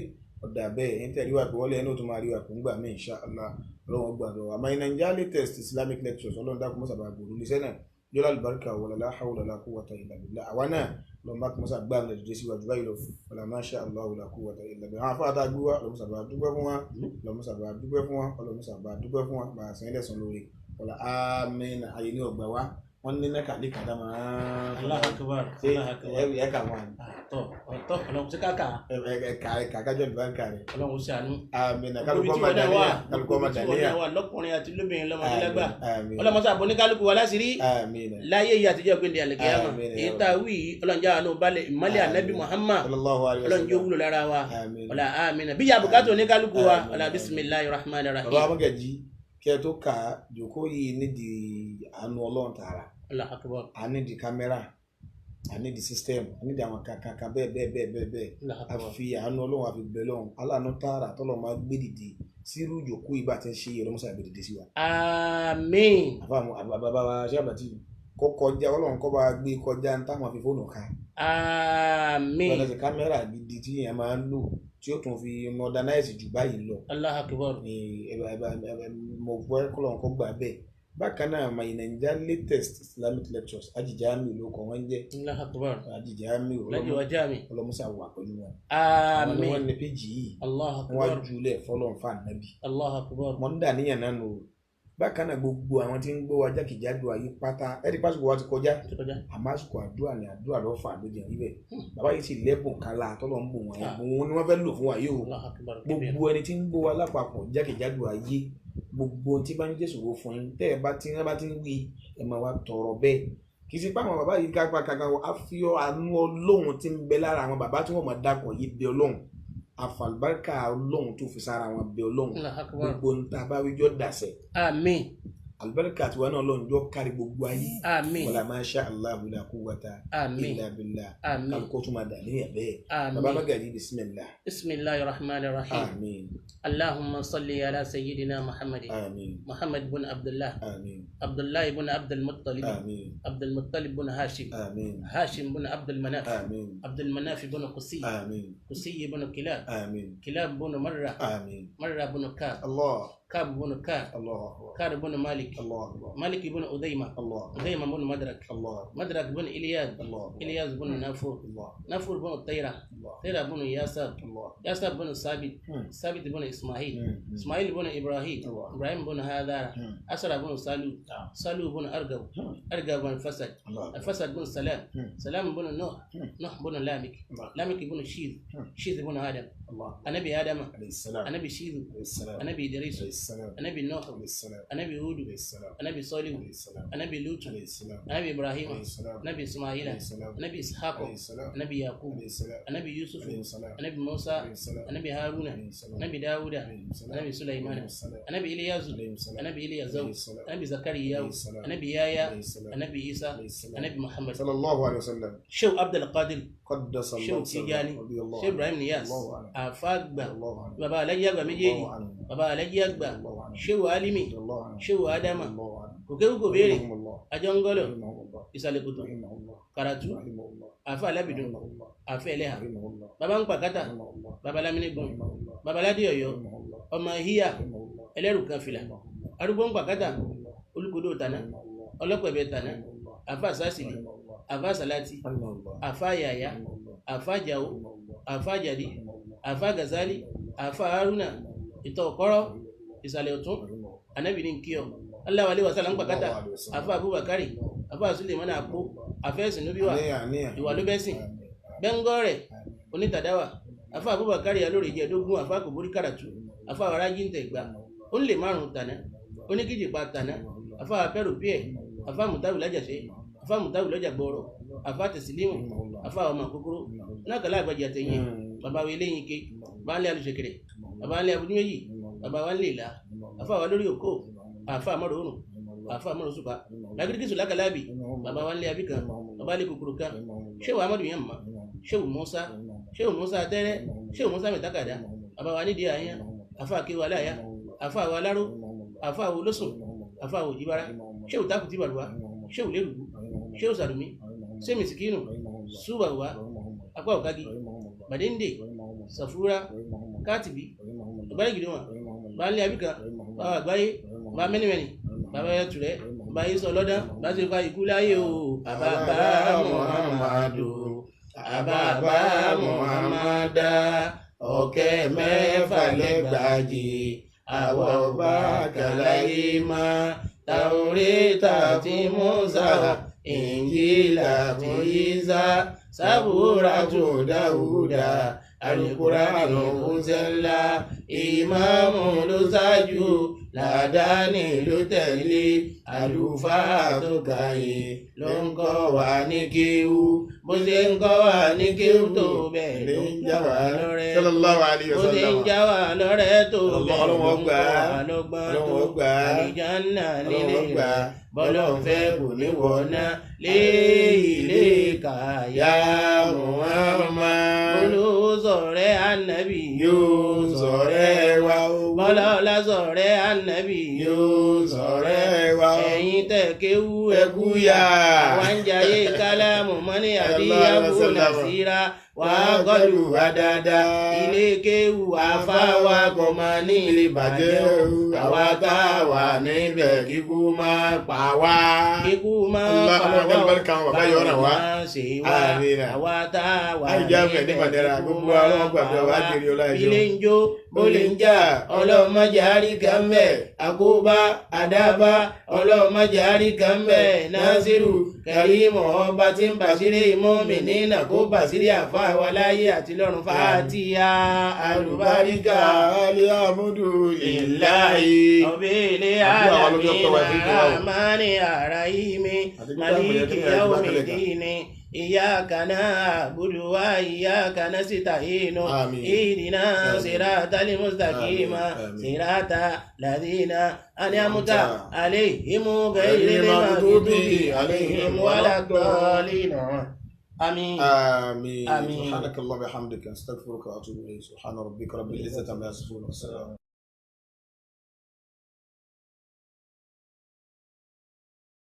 ọ̀dà bẹ́ẹ̀ yín tẹ́ rí wa pè wọlé ẹni ò tún máa rí wa pè ńgbà mí insha Allah Ọlọ́run gbàdọ̀ wa. My Naija latest Islamic lectures Ọlọ́run dákun mọ́sàbà gbòòrò lẹ́sẹ̀ náà jọlá àlùbáríkà wala la hawla wala quwwata illa billah. Àwa náà lọ́n bá kún sáà gbáà lẹ́dìdé síwájú báyìí lọ wala ma sha Allahu la quwwata illa billah. Àwọn afárá tá a gbé wá Ọlọ́run sábà dúpẹ́ fún wa Ọlọ́run sábà dúpẹ́ fún wa Ọlọ́run sábà dúpẹ́ fún wa bá a sàn lẹ́sàn lórí wala àmín. Àyè ní ọgbà wa wọ́n ní náà kàlí kàdá máa. Allahu akbar. Ṣé Allahu akbar. ẹ kà wọ́n Tọ́ tọ́ Ọlọ́run sí káka. ẹ kà ẹ kà kájọ ìbáríkà rẹ̀. Ọlọ́run ṣàánú. Àmín. Gbogbo Kálukọ́ ibi tí máa wọ́n náà wà, dàníyà kálukọ́ máa gbogbo ibi tí wọ́n dàníyà. náà wà lọ́kùnrin àti lóbìnrin lọ́mọdé lágbà. Àmín. Ọlọ́mọsá àbọ̀ ní kálukú wa láṣìírí. Àmín. Láyé yìí àtijọ́ gbẹ̀ndẹ̀ àlẹ́kẹ́yàmọ̀. Àmín. Èyí tá a wí yìí Ọlọ́run jẹ́ àánú balẹ̀ ìmọ́lẹ̀ ànábì Muhammad. Sallallahu alayhi wa Ọlọ́run jẹ́ sallam. wúlò lára wa. Àmín. Ọlá àmín. Bíyà bùkátà oníkálukú wa. Àmín. Ọlá bismillahir rahmanir rahim. Bàbá Magaji kí ẹ tó kà á jòkó yìí nídìí àánú Ọlọ́run tààrà. Allahu akbar. A nídìí kámẹ́rà, a nídìí sísítẹ́ẹ̀mù, a nídìí àwọn kankan bẹ́ẹ̀ bẹ́ẹ̀ bẹ́ẹ̀ bẹ́ẹ̀ bẹ́ẹ̀. Allahu A akbar. fi àánú Ọlọ́run a fi bẹ̀ lọ́run aláàánú tààrà tọ́lọ́ máa gbé dìde sírú ìjòkó yìí bá ti ń ṣe ìrọmọsà gbé dìde sí wa. Àmín. Àfàmù bàbá wa ṣé àbàtì kó kọjá Ọlọ́run kó bá gbé kọjá ń táwọn fi fóònù ká. Àmín. Lọ́dọ̀ sí kámẹ́rà gidi tí èèyàn máa ń lò tí ó tún fi modernize jù báyìí lọ. Allahu akbar. Ni ẹ mo gbọ́ kọ́lọ́n kó gbà bẹ́ẹ̀. Bákan náà my Naija latest Islamic lectures Ajijami ló kọ́ wọ́n jẹ́. Allahu akbar. Ajijami Lẹ́yìn wájà mi. ọlọ́mọsà wà pẹ̀lú wọn. Àwọn ni Àmín. wọ́n ní péjì yìí Allahu wọ́n á akbar. jùlẹ̀ fọlọ́n fà nábì. Allahu akbar. Wọ́n ń dà níyàn náà nù o. Bákan náà gbogbo àwọn tí ń gbọ́ wa jákèjádò ayé pátá ẹ̀rí pásìkò wa ti kọjá Ti kọjá. àmọ́ àsìkò àdúrà ni àdúrà ló fà ló jẹ́ níbẹ̀. Bàbá yìí sì lẹ́bùn kálá tọ́lọ̀ ń bò wọ́n ẹ̀bùn wọn ni wọ́n fẹ́ lò fún wa yìí o. Allahu akbar. Gbogbo ẹni tí ń gbọ́ wa lápapọ̀ jákèjádò ayé gbogbo ohun tí bá ń jẹ́ ṣòro fún yín tẹ́ ẹ bá ti ń bá ti ń wí ẹ máa wá tọrọ bẹ́ẹ̀. Kì í ṣe pé àwọn bàbá yìí kápá kankan á fi àánú Ọlọ́run tí ń bẹ lára àwọn bàbá tí wọ́n máa dàpọ̀ yìí bẹ Ọlọ́run àfàlùbáríkà Ọlọ́run tó fi sára wọn bẹ Ọlọ́run Allahu akbar. gbogbo ohun tá a bá wí jọ dàsẹ̀ Àmín. àlùbáríkà tiwa náà Ọlọ́run jọ kárí gbogbo ayé. Àmín. Wala ma sha Allahu la quwwata Àmín. illa billah. Àmín. Kálukó tún máa dà níyàn bẹ́ẹ̀. Bàbá Àmín. Magaji bismillah. Bismillahir rahmanir rahim. Àmín. Allahumma salli ala sayyidina Muhammadin. Àmín. Muhammad bin Abdullah. Àmín. Abdullah bin Abdul Muttalib. Àmín. Abdul Muttalib bin Hashim. Àmín. Hashim bin Abdul Manaf. Àmín. Abdul Manaf bin Qusi. Àmín. Qusi bin Kilab. Àmín. Kilab bin Marra. Àmín. Marra bin Ka'b. Allah. Ka'b bin Ka'b. Allah akbar. Ka'b bin Malik. Allah akbar. Malik bin Udayma. Allah. Udayma bin Madrak. Allah akbar. Madrak bin Ilyad. Allah akbar. Ilyas bin Nafur. Allah. Nafur bin Tayra. Allah. Tayra bin Yasab. Allah. Yasab bin Sabit. Sabit bin Ismail. Ismail bin Ibrahim. Allah. Ibrahim bin Hadara. Asra bin Salu. Salu bin Argaw. Argaw bin Fasad. Allah. Fasad bin Salam. Salam bin Nuh. Nuh bin Lamik. Allah. Lamik bin Shid. Shid bin Adam. Allah. Anabi Adama, Alayhi salam. Anabi Shidu, Alayhi salam. Anabi Idrisu, Alayhi salam. Anabi Nuhu, Alayhi salam. Anabi Hudu, Alayhi salam. Anabi Solihu, Alayhi salam. Anabi Lutu, Alayhi salam. Anabi Ibrahim, Alayhi salam. Anabi Ismaila, Alayhi salam. Anabi Ishaq, Alayhi salam. Anabi Yakub, Alayhi salam. Anabi Yusuf, Alayhi salam. Anabi Musa, Alayhi salam. Anabi Haruna, Alayhi salam. Anabi Dawuda, Alayhi salam. Anabi Sulaimana, Alayhi salam. Anabi Iliyazu, Alayhi salam. Anabi Iliyazau, Alayhi salam. Anabi Zakariyau, Alayhi salam. Anabi Yaya, Alayhi salam. Anabi Isa, Alayhi salam. Anabi Muhammad, Sallallahu alayhi wa sallam. Shehu Abdul Qadir, Qaddasa Shehu Allah Tijani, radiyallahu Shehu Ibrahim Niyas, Allahu anhu. Àfáàgbà, Allahu anhu. Baba Alhaji Àgbà méjèèjì, Allahu anhu. Baba Alhaji Àgbà, Allahu anhu. Shehu Alimi, Allahu anhu. Shehu Adama, Allahu anhu. Kòkéwú kò béèrè, Rahimahullah. Ajọ́ngọ́lọ̀, Rahimahullah. Ìsàlẹ̀kòtò, Rahimahullah. Karatu, Rahimahullah. Àfáà Alábìdún, Rahimahullah. Àfẹ́ Ẹlẹ́hà, Rahimahullah. Baba ń pàkátà, Rahimahullah. Baba Lámínígun, Rahimahullah. Baba Ládé Ọ̀yọ́, Rahimahullah. Ọmọ Híyà, Rahimahullah. Ẹlẹ́rù kan fìlà, Rahimahullah. Arúgbó ń pàkátà, Rahimahullah. Olúkodó tàná, Rahimahullah. Ọlọ́pẹ̀bẹ tàná, Rahimahullah. Àfáà Sásìlì, Rahimahullah. Àfáà Sàlátì, Rahimahullah. Àfáà Yàyà, Rahimahullah. Àfáà Jàó, Rahimahullah. Àfáà Jàdí, Rahimahullah. Àfáà Gàzálì, Àfáà Haruna, Ìtọ̀ Ọ̀kọ́rọ́, Ìsàlẹ̀ Ọ̀tún, Ànábì ní kí ọ, Allahu alaihi wasallam ń pàkátà, Àfáà Abubakari, Àfáà Sulemana Àpó, Àfáà Ẹ̀sìn Núbíwà, Àníyàn, àníyàn. Ìwà ló bẹ́sìn, Bẹ́ńgọ́rẹ̀, Onítàdáwà, Àfáà Abubakari alórí ìjẹ́dógún, Àfáà Kòbórí Kàràtú, Àfáà Arájí ń tẹ̀gbà, ó ń lè márùn-ún tàná, oníkìjìpá tàná, Àfáà Pẹ́rù Píẹ̀, Àfáà Mùtáwù Lájàṣẹ́, Àfáà Mùtáwù Lọ́jà Gbọ́rọ̀, Àfáà Tẹ̀sílímù, Àfáà Ọmọ Kúkúrú, nákàlá àgbàjì àtẹ̀yìn, bàbá wa eléyìí ké, bàbá ńlẹ̀ alùsẹ̀kẹ̀rẹ̀, bàbá ńlẹ̀ abúlé méjì, bàbá wa ńlẹ̀ ìlà, àfáà wa lórí òkó, àfáà mọ́rọ̀ òrùn, àfáà mọ́rọ̀ òṣùpá, lágídíkìsù lákàlábì, bàbá wa ńlẹ̀ abíkan, bàbá lè kúkúrú kan, ṣéwù amadu yẹn mọ́, ṣéwù Musa, ṣéwù Musa atẹ́rẹ́, ṣéwù Musa mẹ́tàkàdá, bàbá wa nídìí àyàn, àfáà kéwà láyà, àfáà wa aláró, àfáà wo lósùn, àfáà wo jibara, ṣéwù tákùtì bàlùwà, ṣéwù lérùbù, ṣéwù sàlùmí, sẹ́mi sìkínù, súbàwá, apá òkagi, bàdéǹdè, sàfúrà, kátìbí, ọ̀gbẹ́rẹ́gìdìwọ̀n, baálé abíkan, bàbá àgbáyé, bàbá mẹ́nìmẹ́nì, bàbá ẹtùrẹ́, bàbá yìí sọ lọ́dán, bá ṣe fa ikú láyé o, àbàbà Muhammadu, àbàbà Muhammada, ọ̀kẹ́ mẹ́fà lẹ́gbàjì, àwọ̀ bá kàláyé má, Tàwórítà ti Mùsà, Ìnjílà ti Ìsá, Sábúrà tó Dáúdà, Àlùkùránù kúnṣẹ́lá, ìmáàmù ló ṣáájú, làdáni ló tẹ̀lé, àlùfáà tó kàyè ló ń kọ́ wa ní kéwú, bó ṣe ń kọ́ wa ní kéwú tó bẹ́ẹ̀ ló ń já wa lọ́rẹ́. Sallallahu alayhi wa Bó ṣe ń sallam. já wa lọ́rẹ́ tó bẹ́ẹ̀ ló Ọlọ́run ń gbà kọ́ á. wa lọ́gbọ́n tó, Ọlọ́run gbà á. àlìjánnà nílé Ọlọ́run gbà rẹ̀, á. bọ́lọ̀ ń fẹ́ kò ní wọ̀ọ́ná, lé ilé kàyà Ya Muhammad. olówó sọ̀rẹ́ ànábì Yóò sọ̀rẹ́ wa o. bọ́lọ́lá sọ̀rẹ́ ànábì Yóò sọ̀rẹ́ wa o. ẹ̀yin tẹ̀ kéwú Ẹkú yá. àwa ń jayé kálámù mọ́ní Sallallahu alaihi àdíyàwó wasallam. nàṣírà wà á gọ́lù wá dáadáa. ilé kéwú àfáwà kò máa ní ilé bàjẹ́ o àwa tá a wà níbẹ̀ kíkú máa pa wá. kíkú máa Allah, pa Allah, wá o albarka wọn, bàbá yóò ràn wá. máa ṣe wá Àmín. àwa tá a wà Láì jẹ́ àmì ní Màdẹ́ra, kíkú gbogbo wa máa ọlọ́run gbàgbé pa wa, wá. á jèrè ọlá ẹ̀ṣọ́. ilé ń jó bó lè ń jà ọlọ́mọdé àríkà ń bẹ̀ àkóbá àdábá ọlọ́mọdé àríkà ń bẹ̀ násìrù kẹrìmọ̀ ọba tí ń bàṣírí mọ́mì nínà kó bàṣírí àfa wa láyé àti lọ́run fàtíyà àlùbáríkà Alihamudu lillahi. ọ̀bẹ̀lẹ̀ Àdúrà wa ló jọ pé wà fún àlàmínà ìjọba o. àmánì àràyìmí Àti pé táwọn èèyàn màlíkì tó ní àjùmọ̀ tẹ́lẹ̀ kan. yawmiddini iyyaka na'budu wa iyyaka nasta'inu Àmín. ihdina Àmín. siratal mustaqima Àmín. Àmín. sirata ladhina an'amta alayhim Ghayril ghayril maghdubi maghdubi alayhim alayhim waladdallin. Àmín. آمين آمين. سبحانك اللهم وبحمدك أستغفرك وأتوب إليك سبحان ربك رب العزة عما يصفون والسلام.